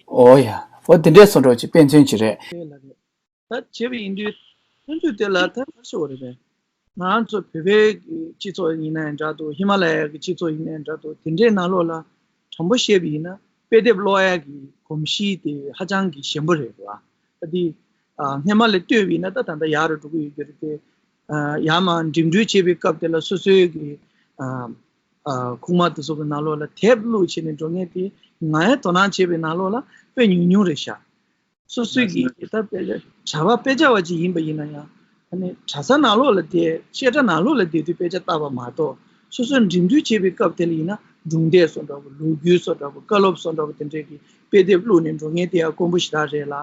འོ་ཡ། འོ་དེ་འདྲས་སོ་འགྲོ་ཅིག་དཔེ་མཚོན་ཅིག་རེད། ད་བྱས་པ་ཡིན་དུས་ཐོན་ཚུལ་དེ་ལ་ད་ག་ཞུ་བ་རེད་པས། ང་ཚོ་བོད་པའི་གི་སྤྱི་ཚོགས་ཡིན་ན་ཡང་འདྲ་འདུག་ཧི་མ་ལ་ཡ་གི་སྤྱི་ཚོགས་ཡིན་ན་ཡང་འདྲ་འདུག་དེ་འདྲའི་ནང་ལོགས་ལ་དྲང་པོ་བཤད་པ་ཡིན་ན་དཔེ་དེབ་ཀློག་ཡ་གི་གོམས་གཤིས་དེ་ཧ་ཅང་གི་ཞན་པོ་རེད་བ། ད་དེ་སྔས་མ་ལས་ལྟོས་པ་ཡིན་ན་ད་ད་ལྟ་ཡག་རུ་འགྲོ་གི་ཡོད་རྒྱུ་རེད་དེ། ཡར་མར་འགྲིམ་འགྲུལ་བྱེད་པའི་སྐབས་དེ་ལ་སོ་སོའི་གི་ཁུག་མ་དེ་ཚོ་གི་ནང་ལོགས་ལ་དེབ་བླུགས་བྱས་ནས་འགྲོ་མཁན་དེ་ང་ཡང་དོ་སྣང་བྱས་པའི་ནང་ལོགས་ལ་དཔེ་ཉུང་ཉུང་རེད་ཤག་སོ་སོའི་གི་ད་དཔེ་ཆ་གྲྭ་པ་དཔེ་ཆ་བ་ཅིག་ཡིན་པ་ཡིན་ན་ཡང་ཨ་ནི་གྲྭ་ས་ནང་ལོགས་ལ་བསྡད་བཤད་གྲྭ་ནང་ལོགས་ལ་བསྡད་དུས་དཔེ་ཆ་ལྟ་བ་མ་གཏོགས་སོ་སོ་འགྲིམ་འགྲུལ་བྱེད་པའི་སྐབས་དེ་ལ་ཡིན་ན་ སྒྲུང་དེབ་བཟོ་འདྲ་པོ། ལོ་རྒྱུས་བཟོ་འདྲ་པོ། བཀའ་སློབ་བཟོ་འདྲ་པོ། དེ་འདྲའི་གི་དཔེ་དེབ་བླུགས་ནས་འགྲོ་མཁན་དེ་ཡང་དཀོན་པོ་ཞེ་དྲག་རེད་ལ།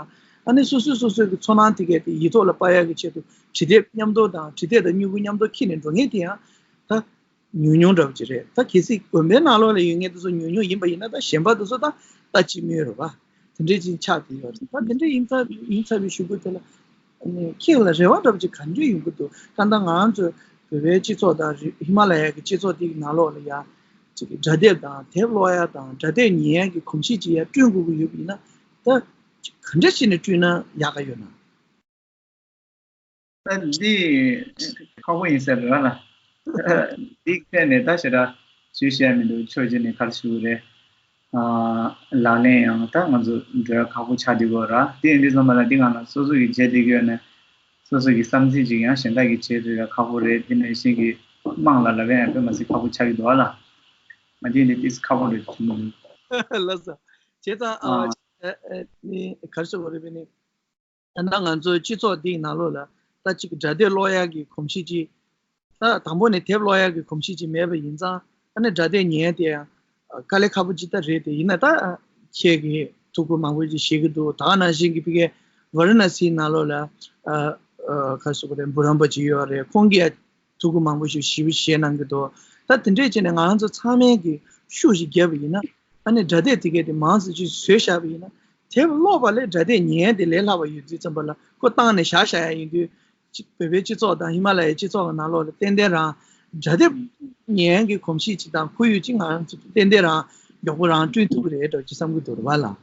ཨ་ནི་སོ་སོས་སོ་སོའི་གི་ཚོར་སྣང་དེ་གས་དེ་ཡིག་ཐོག་ལ་དཔར་ཡག་གི་ཆེད་དུ་བྲིས་དེབ་མཉམ་དུ་དང་། བྲིས་དེབ་དང་སྨྱུ་གུ་མཉམ་དུ་འཁྱེར་ནས་འགྲོ་མཁན་དེ་ཡང་ད་ཉུང་ཉུང་འདྲ་པོ་ཅིག་རེད། ད་གལ་སྲིད་དགོན་པའི་ནང་ལོགས་ལ་ཡོད་མཁན་དེ་ཚོ་ཉུང་ཉུང་ཡིན་པ་ཡིན་ན། ད་གཞན་པ་དེ་ཚོ་ད་ལྟ་ཅི་སྨོས་རེད་པ། དེ་འདྲས་ཅིག་ཆགས་བསྡད་ཡོད་རེད། ད་དེ་འདྲས་ཡིན་ཚར་ཡིན་ཚར་བའི་གཞུག་གུ་དེ་ལ་ཨ་ནི་ཁྱེད་ལ་རེ་བ་འདྲ་པོ་ཅིག་ག་འདྲས་ཡོང་གི་འདུག། གང་ལྟར་ང་རང་ཚོ་བོད་པའི་སྤྱི་ཚོགས་དང་རི་ཧི་མ་ལ་ཡ་གི་སྤྱི་ཚོགས་དེའི་ནང་ལོགས་ལ་ཡ་ཅིག་སྒྲ་དེབ་དང་དེབ་ཀློག་ཡ་དང་སྒྲ་དེབ་ཉན་ཡ་གི་གོམས་གཤིས་ཅིག་ཡ་བསྐྲུན་དགོས་ཀྱི་ཡོད་པ་ཡིན་ན། ད་ཅིག་ག་འདྲས་བྱས་ནས་བསྐྲུན་ན་ཡག་ག་ཡོད་ན། ད་འདི་ཁག་པོ་ཡིན་ས་རེད་ལ། འདི་ཐད་ནས་ད་ཞེ་དྲག་ཞུ་ཤེས་མི་འདུག། ཆོས་བྱེད་ནས་ག་རེ་ཞུ་རེད། ཨ། ལག་ལེན་ཡང་ད་ང་ཚོ་འགྲོ་ཡ་ཁག་པོ་ཆགས་བསྡད་ཡོད་ར། དེ་ཡིན་དུས་ཙམ་པ་ལ་འདི་སྒང་ལ་སོ་སོ་གི་བྱེད་བསྡད་ཀྱི་ཡོད་ན། སོ་སོ་གི་བསམ་ཚུལ་ཅིག་ཡང་གཞན་དག་གིས་བྱེད་ཐུབ་ཡ་ཁག་པོ་རེད། དེ་ནང་བཞིན་གྱི་དམངས་ལ་ལབ་ཡ་ཡང་དཔེ་མ་སྲིད་ཁག་པོ་ཆགས་ཀྱི་འདུག་ཨ་ལ། ང་དེ་འདི་ཏིས་ཁག་པོ་རེད་བྱུང་མི་འདུག། ལགས་སོ། བྱས་ཙང་ཨ། ཨ། ཨ། ཨ་ནི་ག་རེ་ཟེར་དགོས་རེད། བས་ནི། ད་ལྟ་ང་ཚོའི་སྤྱི་ཚོགས་འདིའི་ནང་ལོགས་ལ་ད་ཅིག་སྒྲ་དེབ་ཀློག་ཡག་གི་གོམས་གཤིས་ཅིག། ད་དང་པོ་ནས་དེབ་ཀློག་ཡག་གི་གོམས་གཤིས་ཅིག་མེད་པ་ཡིན་ཙང་། ཨ་ནི་སྒྲ་དེབ་ཉན་ཡག་དེ་ཡང་དཀའ་ལས་ཁག་པོ་ཅིག་ད་རེད། དེ་ཡིན་ན་ད་ཁྱེད་ཀྱིས་ཐུགས་ཁུར་མང་པོ་ཅིག་བཞེས་ཀྱི་འདུག། ད་ག་ནང་བཞིན་གྱི་ཕ་གིའི་ཝ་ར་ཎ་སིའི་ནང་ལོགས་ལ་ཨ་ཨ་ག་རེ་ཟེར་དགོས་རེད། བུ་རམ་པ་ཅིག་ཡོད་རེད། ཁོང་གིས་ཡང་ཐུགས་ཁུར་མང་པོ་ཞིག་ཞེ་པོ་བཞེས་གནང་གི་འདུག། ད་དེ་འདྲས་བྱས་ནས་ང་རང་ཚོ་ཚང་མས་ཀྱི་ཤུགས་ཤིག་བརྒྱབ་པ་ཡིན་ན། ཨ་ནི་སྒྲ་དེབ་དེ་གས་དེ་མང་ཙམ་ཅིག་བཟོས་བཞག་པ་ཡིན་ན། དེབ་ཀློག་པ་ལས་སྒྲ་དེབ་ཉན་ཡག་དེ་ལས་སླ་བ་ཡོད་དུས་ཙམ་པ་ལ། ཁོ་བཏང་ནས་བཞག་བཞག་ཡག་ཡིན་དུས། ཅིག་བོད་པའི་སྤྱི་ཚོགས་དང་ཧི་མ་ལ་ཡའི་སྤྱི་ཚོགས་ཀྱི་ནང་ལོགས་ལ་ཏན་ཏན་རང་སྒྲ་དེབ་ཉན་ཡག་གི་གོམས་གཤིས་ཅིག་དང་ཁོར་ཡུག་ཅིག་ང་རང་ཚོ་ཏན་ཏན་རང་མགྱོགས་པོ་རང་བསྐྲུན་ཐུབ་ཀྱི་རེད་འདྲ་ཅིག་བསམ་གྱི་འདུག་རེད་པ་ལགས།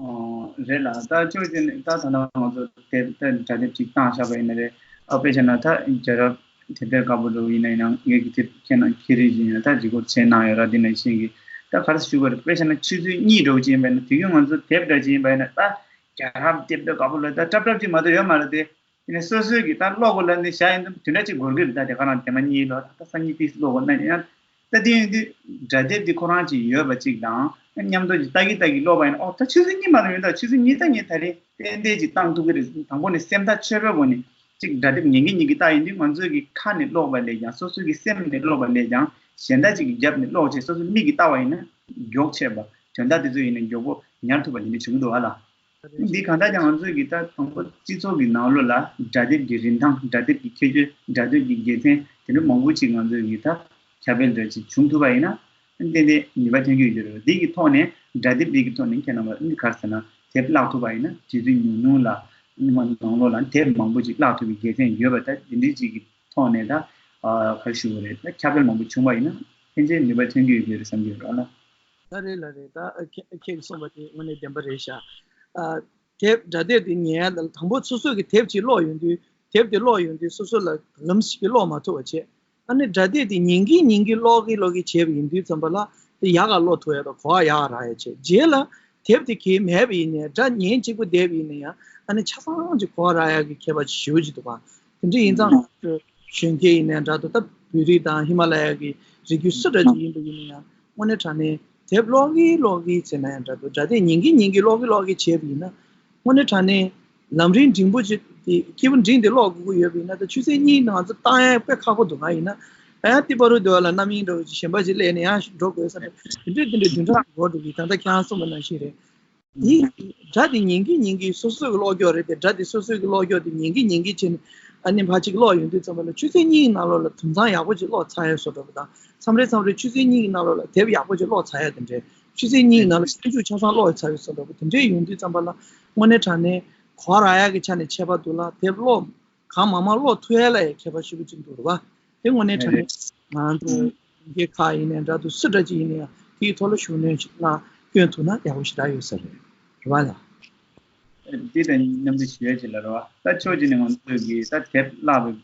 ཨོ། རེད་ལགས། ད་ཅོ་ཅན་ད་ད་ལྟ་ང་ཚོ་དེབ་ད་སྒྲ་དེབ་ཅིག་བཏང་བཞག་པ་ཡིན་ན་རེད། ཨ། དཔེ་བྱས་ན་ད་རྒྱལ་རབས་དེབ་དཔེ་དཀར་པོ་འདྲ་བོ་ཡིན་ན་ཡང་ངེད་ཀྱི་དེབ་ཁྱེད་རང་ཁྱེད་རིགས་ཡིན་ན་ད་ཅིག་སྒོ་ཕྱེ་གནང་ཡོད་ར། འདི་ནང་བཞིན་གྱི་ད་ག་རེ་ཞུ་དགོས་རེད། དཔེ་བྱས་ན་ཆུ་ཚོད་གཉིས་འདྲ་བོ་ཅིག་ཡིན་པ་ཡིན་ན། དེ་གི་ང་ཚོ་དེབ་འདྲ་ཅིག་ཡིན་པ་ཡིན་ན། ད་རྒྱལ་རབས་དེབ་དཔེ་དཀར་པོ་ལ་ད་སྲབ་སྲབ་ཅིག་མ་གཏོགས་ཡོད་མ་རེད་དེ། དེ་ནས་སོ་སོའི་གི་ད་ཀློག་དགོས་ལབ་ནས་བཞག་ཡིན་དུས་དེ་འདྲ་ཅིག་འགོར་གི་རེད། ད་དེ་ག་རང་དེ་མ་གཉིས་ལོ་ད་སང་ཉིན་ཏིས་ཀློག་དགོས་ན་ཡང་། ད་དེ་ཡིན་དུས་སྒྲ་དེབ་འདི་ཁོ་རང་ཅིག་ཡོད་པ་ཅིག་དང་། མཉམ་དུ་ཅིག་ལྟ་གི་ལྟ་གི་ཀློག་པ་ཡིན་ན། ཨོ། ད་ཆུ་ཚོད་གཉིས་མ་གཏོགས་མི་འདུག། ཆུ་ཚོད་གཉིས་ད་ངས་ད་རེས་ཏན་ཏན་ཅིག་བཏང་ཐུབ་ཀྱི་རེད། དང་པོ་ནས་སེམས་ཐག་ཆོད་པོའི་སྒོ་ནས་ཅིག་སྒྲ་དེབ་ཉན་གི་ཉན་གི་ལྟ་ཡིན་དུས། ང་ཚོའི་གི་ཁ་ནས་ཀློག་པ་ལས་ཀྱང་། སོ་སོའི་གི་སེམས་ནས་ཀློག་པ་ལས་ཀྱང་། གཞན་དག་ཅིག་གི་རྒྱབ་ནས་ཀློག་བྱས་སོ་སོའི་མིག་གིས་ལྟ་བ་ཡིན་ན་མགྱོགས་ཆེ་བ། དོན་དག་དེ་ཚོ་ཡིན་ན་མགྱོགས་པོ་ཉར་ཐུབ་པ་དེ་འདྲ་བྱུང་གི་འདུག་ཨ་ལ། འདི་གང་ལྟར་ཀྱང་ང་ཚོས་ཀྱི་ད་དང་པོ་སྤྱི་ཚོགས་ཀྱི་ནང་ལོགས་ལ་སྒྲ་དེབ་ཀྱི་རིན་ཐང་། སྒྲ་དེབ་ཀྱི་ཁྱད་ཆོས། སྒྲ་དེབ་ཀྱི་དགེ་མཚན། དེ་འདྲ་མང་པོ་ཅིག་ང་ཚོས་ཀྱི་ད་ཁྱབ་སྤེལ་འདྲ་ཅིག་བྱུང་ཐུབ་པ་ཡིན་ན། ཏན་ཏན་ནུས་པ་ཐོན་གྱི་ཡོད་རེད། འདི་གི་ཐོག་ནས་སྒྲ་དེབ་འདི་གི་ཐོག་ནས་ཁྱེད་རྣམ་པ་ནི་ག་རེ་ཟེར་ན། དེབ་བཀླགས་ཐུབ་པ་ཡིན་ན། དུས་ཚོད་ཉུང་ཉུང་ལ་ནང་ལོགས་ལ་དེབ་མང་པོ་ཅིག་བཀླགས་ཐུབ་པའི་དགེ་མཚན་ཡོད་པ། ད་འདི་འདྲ་ཅིག་གི་ཐོག་ནས་ད་ག་རེ་ཞུ་དགོས་རེད། ད་ཁྱབ་སྤེལ་མང་པོ་བྱུང་བ་ཡིན་ན་ཕན་ཆད་ནུས་པ་ཐོན་གྱི་ཡོད་རེད་བསམ་གྱི་ཡོད་རེད་ཨ་ལ། ད་རེད་ལ་རེད། ད་ཨ་ཁྱེད་ཁྱེད་ཀྱིས་གསུངས་པ་དེ་དངོས་གནས་བདེན་པ་རེད་ཤག། ཨ། དེབ་སྒྲ་དེབ་དེ་ཉན་ཡ་དང་། དང་པོ་སོ་སོ་གི་དེབ་ཅིག་ཀློག་ཡོང་དུས། དེབ་དེ་ཀློག་ཡོང་དུས་སོ་སོ་ལ་ལམ་ཞིག་གི་ཀློག་མ་ཐུབ་པ་བྱས། ཨ་ནི་སྒྲ་དེབ་དེ་ཉན་གིན་ཉན་གིན་ཀློག་གིན་ཀློག་གིན་བྱས་པ་ཡིན་དུས་ཙམ་པ་ལ་དེ་ཡག་ག་ཀློག་ཐུབ་ཡ་དང་གོ་བ་ཡག་ག་རག་ཡ་བྱས། རྗེས་ལ་དེབ་དེ་གལ་མེད་པ་ཡིན་ནའི་སྒྲ་ཉན་གཅིག་པུ་བསྡད་པ་ཡིན་ན་ཡང་། ཨ་ནི་ཆ་ཚང་ཅིག་གོ་བ་རག་ཡ་གི་ཁྱད་པར་ཞེ་པོ་ཅིག་འདུག་ག། དེ་འདྲ་ཡིན་ཙང་། གཞོན་སྐྱེས་ཡིན་ནའི་འདྲ་འདུག། ད་བོད་རིགས་དང་ཧི་མ་ལ་ཡ་གི་རི་རྒྱུད་སུ་འདྲ་ཅིག་ཡིན་པ་ཡིན་ན་ཡང་། དངོས་གནས་དྲང་གནས་དེབ་ཀློག་གིན་ཀློག་གིན་ཟེར་ན་ཡང་འདྲ་འདུག། སྒྲ་དེབ་ཉན་གིན་ཉན་གིན་ཀློག་གིན་ཀློག་གིན་བྱས་པ་ཡིན་ན། དངོས་གནས་དྲང་གནས་ལམ་རིམ་འབྲིང་པོ་ཅིག་དེ། སྐྱིད་པོ་འབྲིང་དེ་ཀློག་དགོས་ཀྱི་ཡོད་པ་ཡིན་ན། ད་ཆུ་ཚོད་གཉིས་ང་ཚོ་བཏང་ཡ་དཔེ་ཁག་པོ་འདུག། ང་ཡིན་ན་ཡང་ཏི་པ་རུ་སྡོད་པ་ལ་རྣམ་གཡེང་འདྲ་བོ་ཅིག་གཞན་པ་ཅིག་སླེབས་ནས་ཡང་འགྲོ་དགོས་ས་རེད། དེ་འདྲས་དེ་འདྲས་བདུན་ཕྲག་འགོར་འགྲོ་གི། ད་ལྟ་ཁྱེད་རང་གསུངས་པ་ནང་བཞིན་རེད། ཡིན། སྒྲ་དེ་ཉན་གིན་ཉན་གིན་སོ་སོ་གི་ཀློག་སྐྱོར་རེད་དེ། སྒྲ་དེ་སོ་སོ་གི་ཀློག་སྐྱོར་དེ་ཉན་གིན་ཉན་གིན་བྱས་ནས། ཨ་ནི་ཕར་ཅིག་ཀློག་ཡོང་དུས་ཙམ་པ་ལ་ཆུ་ཚོད་གཉིས་ནང་ལོགས་ལ་དུམ་ཚང་ཡག་པོ་ཅིག་ཀློག་ཚར་ཡོད་བཟོ་འདྲ་པོ་དང་། མཚམས་རེ་མཚམས་རེ་ཆུ་ཚོད་གཉིས་ནང་ལོགས་ལ་དེབ་ཡག་པོ་ཅིག་ཀློག་ཚར་ཡ་དེ་འདྲས། ཆུ་ཚོད་གཉིས་ནང་ལ་སྙན་འཇུག་ཆ་ཚང་ཀློག་ཚར་ཡོད་བཟོ་འདྲ་པོ་དེ་འདྲས་ཡོང་དུས་ཙམ་པ་ལ། དངོས་གནས་དྲང་གནས་གོ་བ་རག་ཡ་གི་ཆ་ནས་ཁྱད་པར་འདུག་ལ། དེབ་ཀློག་གང་མང་མང་ཀློག་ཐུབ་ཡ་ལ་ཡང་ཁྱད་པར་ཞེ་པོ་ཅིག་འདུག་རེད་པ། དེ་དངོས་གནས་དྲང་གནས་ང་རང་ཚོ་གཞོན་སྐྱེས་ཁག་ཡིན་ནའི་འདྲ་འདུག། སུ་འདྲ་ཅིག་ཡིན་ན་ཡང་དེའི་ཐོག་ལ་ཤུགས་སྣོན་ཞིག་གནང་བསྐྱོན་ཐུབ་ན་ཡག་པོ་ཞེ་དྲག་ཡོད་ས་རེད། རེད་པ་ལགས། འདི་དང་མཉམ་དུ་ཞུ་ཡ་ཅིག་ལ་རེད་པ། ད་ཕྱོགས་གཅིག་ནས་ང་ཚོས་ཀྱི་ད་དེབ་བཀླགས་པའི་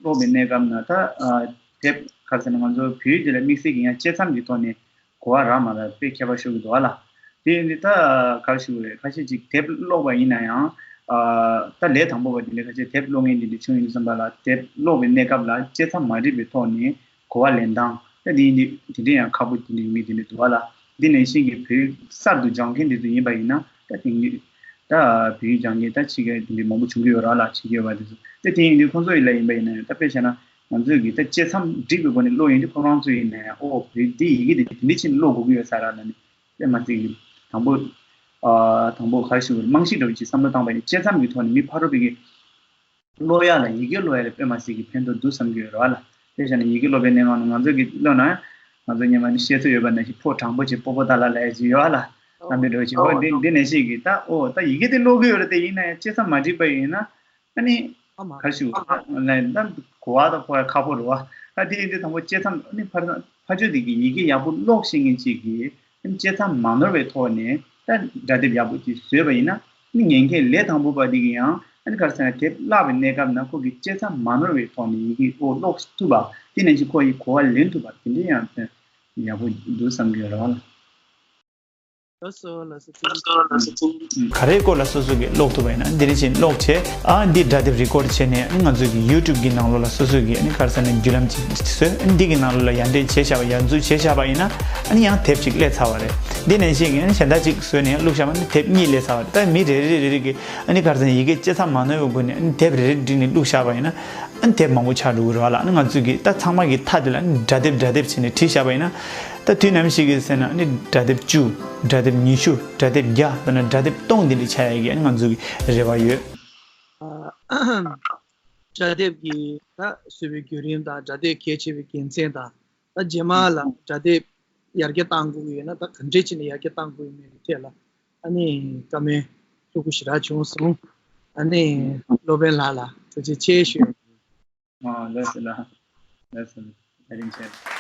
ཀློག་པའི་གནས་སྐབས་ན། ད་ཨ་དེབ་ག་རེ་ཟེར་ན། ང་ཚོ་བོད་ཡིག་དེ་ལ་དམིགས་བསལ་གྱི་ཡང་དཔྱད་མཚམས་ཀྱི་ཐོག་ནས་གོ་བ་རག་མ་རག་དཔེ་ཁྱད་པར་ཤོར་གྱི་འདུག་པ་ལགས། དེ་ཡིན་དུས་ད་ག་རེ་ཞུ་དགོས་རེད། ཁ་ཤས་ཅིག་དེབ་ཀློག་པ་ཡིན་ན་ཡང་། ཨ་ད་ལས་དང་པོ་བ་དེ་འདྲ། ཁ་ཤས་དེབ་ཀློག་མཁན་དེ་འདྲ་བྱུང་ཡོང་དུས་ཙམ་པ་ལ། དེབ་ཀློག་པའི་གནས་སྐབས་ལ་དཔྱད་མཚམས་མ་རིག་པའི་ཐོག་ནས་གོ་བ་ལེན་སྟངས། ད་དེ་ཡིན་དུས་དེ་འདྲ་ཡང་ཁག་པོ་དེ་འདྲ་ཡོང་མཁན་དེ་འདྲ་འདུག་པ་ལགས། འདི་ནང་བཞིན་གྱི་བོད་ཡིག་གསར་དུ་སྦྱང་མཁན་དེ་ཚོ་ཡིན་པ་ཡིན་ན། ད་དེང་དུས་ད་བོད་ཡིག་སྦྱང་མཁན་ད་ཕྱི་རྒྱལ་དེ་འདྲ་མང་པོ་བྱུང་གི་ཡོད་རེད་པ་ལགས། ཕྱི་རྒྱལ་བ་དེ་ཚོ། ད་དེ་ཡིན་དུས་ཁོང་ཚོ་ཡི་ལ་ཡིན་པ་ཡིན་ན་ཡང་། ད་དཔེ་བྱས་ན་ ང་ཚོས་ཀྱི་ད་བཅད་མཚམས་སྒྲིག་པའི་སྒོ་ནས་ཀློག་ཡོང་དུས་ཁོ་རང་ཚོ་ཡིན་ནའི་ཨོ་བོད་འདི་ཡི་གེ་འདི་དེ་འདྲ་ཕྱིན་ཀློག་དགོས་ཀྱི་ཡོད་ས་ར་ལ་ནི་དཔེ་མ་སྲིད་ཀྱི་དང་པོ་ཨ་དང་པོ་ག་རེ་ཞུ་དགོས་རེད། རྨང་གཞི་འདྲ་བོ་ཅིག་བསམ་བློ་བཏང་པ་ཡིན། བཅད་མཚམས་ཀྱི་ཐོག་ནས་མི་ཕ་རོལ་པོའི་གི་ཀློག་ཡག་ལ་ཡི་གེ་ཀློག་ཡག་ལ་དཔེ་མ་སྲིད་ཀྱི་ཕན་ཐོགས་འདུག་བསམ་གྱི་ཡོད་རེད་བ་ལ། དེ་བཞག་ན་ཡི་གེ་ཀློག་པའི་གནས་སྟངས་ནང་ང་ཚོ་གི་ཀློག་ན་ང་ཚོ་སྔོན་མ་ནས་བཤད་སྲོལ་ཡོད་པ་ནང་བཞིན་ཕོ་དྲང་པོ་ཆེ་སྤོ་བོ་དག་ལ་ལབ་ཡག་ཅིག་ཡོད་བ་ལ། ཨོ། རྣམ་པའི་འགྲོ་ཆེ་ཨོ་ཨོ་འདི་འདི་ནང་བཞིན་གྱི་ད་ཨོ་ད་ཡི་གེ་དེ་ཀློག་གི་ཡོད་རེད། དེ་ཡིན་ན་ཡང་བཅད་མཚམས་མ་འགྲིག་པ་ཡིན་ན་ཨ་ནི་ཨ་མ་ག་རེ་ཞུ་དགོས་རེད། ད་གོ་བ་དང་གོ་བ་ཁག་པོ་རེད་བ། ད་དེ་ཡིན་དུས་དང་པོ་བཅད་མཚམས་ཨ་ནི་ཕར་ཕར་ཕྱོགས་དེ་གི་ཡི་གེ་ཡག་པོ་ཀློག་ཤེས་མཁན་ཅིག་གིས། ཨ་ནི་བཅད་མཚམས་མ་ནོར་བའི་ཐོག་ནས་ད་སྒྲ་དེབ་ཡག་པོ་ཅིག་བཟོས་པ་ཡིན་ན། ཨ་ནི་ཉན་མཁན་ལས་དང་པོ་པ་དེ་གིས་ཡང་ཨ་ནི་ག་རེ་ཟེར་ན་དེབ་བཀླགས་པའི་གནས་སྐབས་ན་ཁོ་གིས་བཅད་མཚམས་མ་ནོར་བའི་ཐོག་ནས་ཡི་གེ་ཨོ་ཀློག་ཐུབ་པ། དེ་ནང་བཞིན་ཁོ་ཡི་གོ་བ་ལེན་ཐུབ་པ་དེ་འདྲའི་ཡང་ཡག་པོ་འདུག་བསམ་གྱི་ཡོད་རེད་བ་ལ། ལགས་སོ་ལགས་སོ། ཐུགས་རྗེ་ཆེ། ག་རེའི་སྐོར་ལ་སོ་སོ་གིས་ཀློག་ཐུབ་པ་ཡིན་ན་འདི་རིང་བཞིན་ཀློག་བྱས། ཨ་འདི་སྒྲ་དེབ་རི་ཀོཌ་བྱས་ནས་ཨ་ནི་ང་ཚོ་གི་ཡུ་ཊུབ་གི་ནང་ལོགས་ལ་སོ་སོ་གིས་ཨ་ནི་ག་རེ་ཟེར་ན་བརྒྱུད་ལམ་ཅིག་བཟོས། ཨ་ནི་འདི་གི་ནང་ལོགས་ལ་ཡར་འདྲེན་བྱས་བཞག་པ་ཡར་འཛུལ་བྱས་བཞག་པ་ཡིན་ན་ཨ་ནི་ཡང་དེབ་ཅིག་སླེབས་ཚར་བ་རེད། འདི་ནང་བཞིན་གྱི་ཨ་ནི་གཞན་དག་ཅིག་བཟོས་ནས་བླུགས་བཞག་པ་ནི་དེབ་གཉིས་སླེབས་ཚར་བ་རེད། ད་མི་རེ་རེ་རེ་རེ་གིས་ཨ་ནི་ག་རེ་ཟེར་ན་ཡི་གེ་བཅད་མཚམས་མ་ནོར་བའི་སྒོ་ནས་ཨ་ནི་དེབ་རེ་རེ་བསྒྲིགས་ནས་བླུགས་བཞག་པ་ཡིན་ན། ཨ་ནི་དེབ་མང་པོ་ཆགས་འགྲོ་གི་རེད་བ་ལ། ཨ་ནི་ང་ཚོས་ཀྱི་ད་ཚང་མ་གི་མཐའ་དེ་ལ་ཨ་ནི་སྒྲ་དེབ་སྒྲ་དེབ་བྱས་ནས་བྲིས་བཞག་པ་ཡིན་ན། ད་དུས་ནམ་ཞིག་གི་ཟེར་ན་ཨ་ནི་སྒྲ་དེབ་བཅུ། སྒྲ་དེབ་ཉི་ཤུ། སྒྲ་དེབ་བརྒྱ། ད་ནི་སྒྲ་དེབ་སྟོང་དེ་འདྲ་ཆགས་ཡག་གི་ཨ་ནི་ང་ཚོ་གི་རེ་བ་ཡོད། ཨ་སྒྲ་དེབ་ཀྱི་ད་བཟོས་པའི་བརྒྱུད་རིམ་དང་སྒྲ་དེབ་གལ་ཆེ་བའི་དགེ་མཚན་དང་། ད་རྗེས་མ་ལ་སྒྲ་དེབ་ཡར་རྒྱས་གཏང་དགོས་ཀྱི་ཡོད་ན་ད་ག་འདྲས་བྱས་ནས་ཡར་རྒྱས་གཏང་དགོས་ཡོད་མེད་ཀྱི་ཐད་ལ་ཨ་ནི་བཀའ་མོལ་ལྷུག་པོ་ཞེ་དྲགས་བྱུང་སོང་། ཨ་ནི་སློབ་དཔོན་ལགས་ལ་ཐུགས་རྗེ་ཆེ་ཞུ། ཨ་ལགས་སོ་ལགས། ལགས་སོ། བཀའ་དྲིན་ཆེ།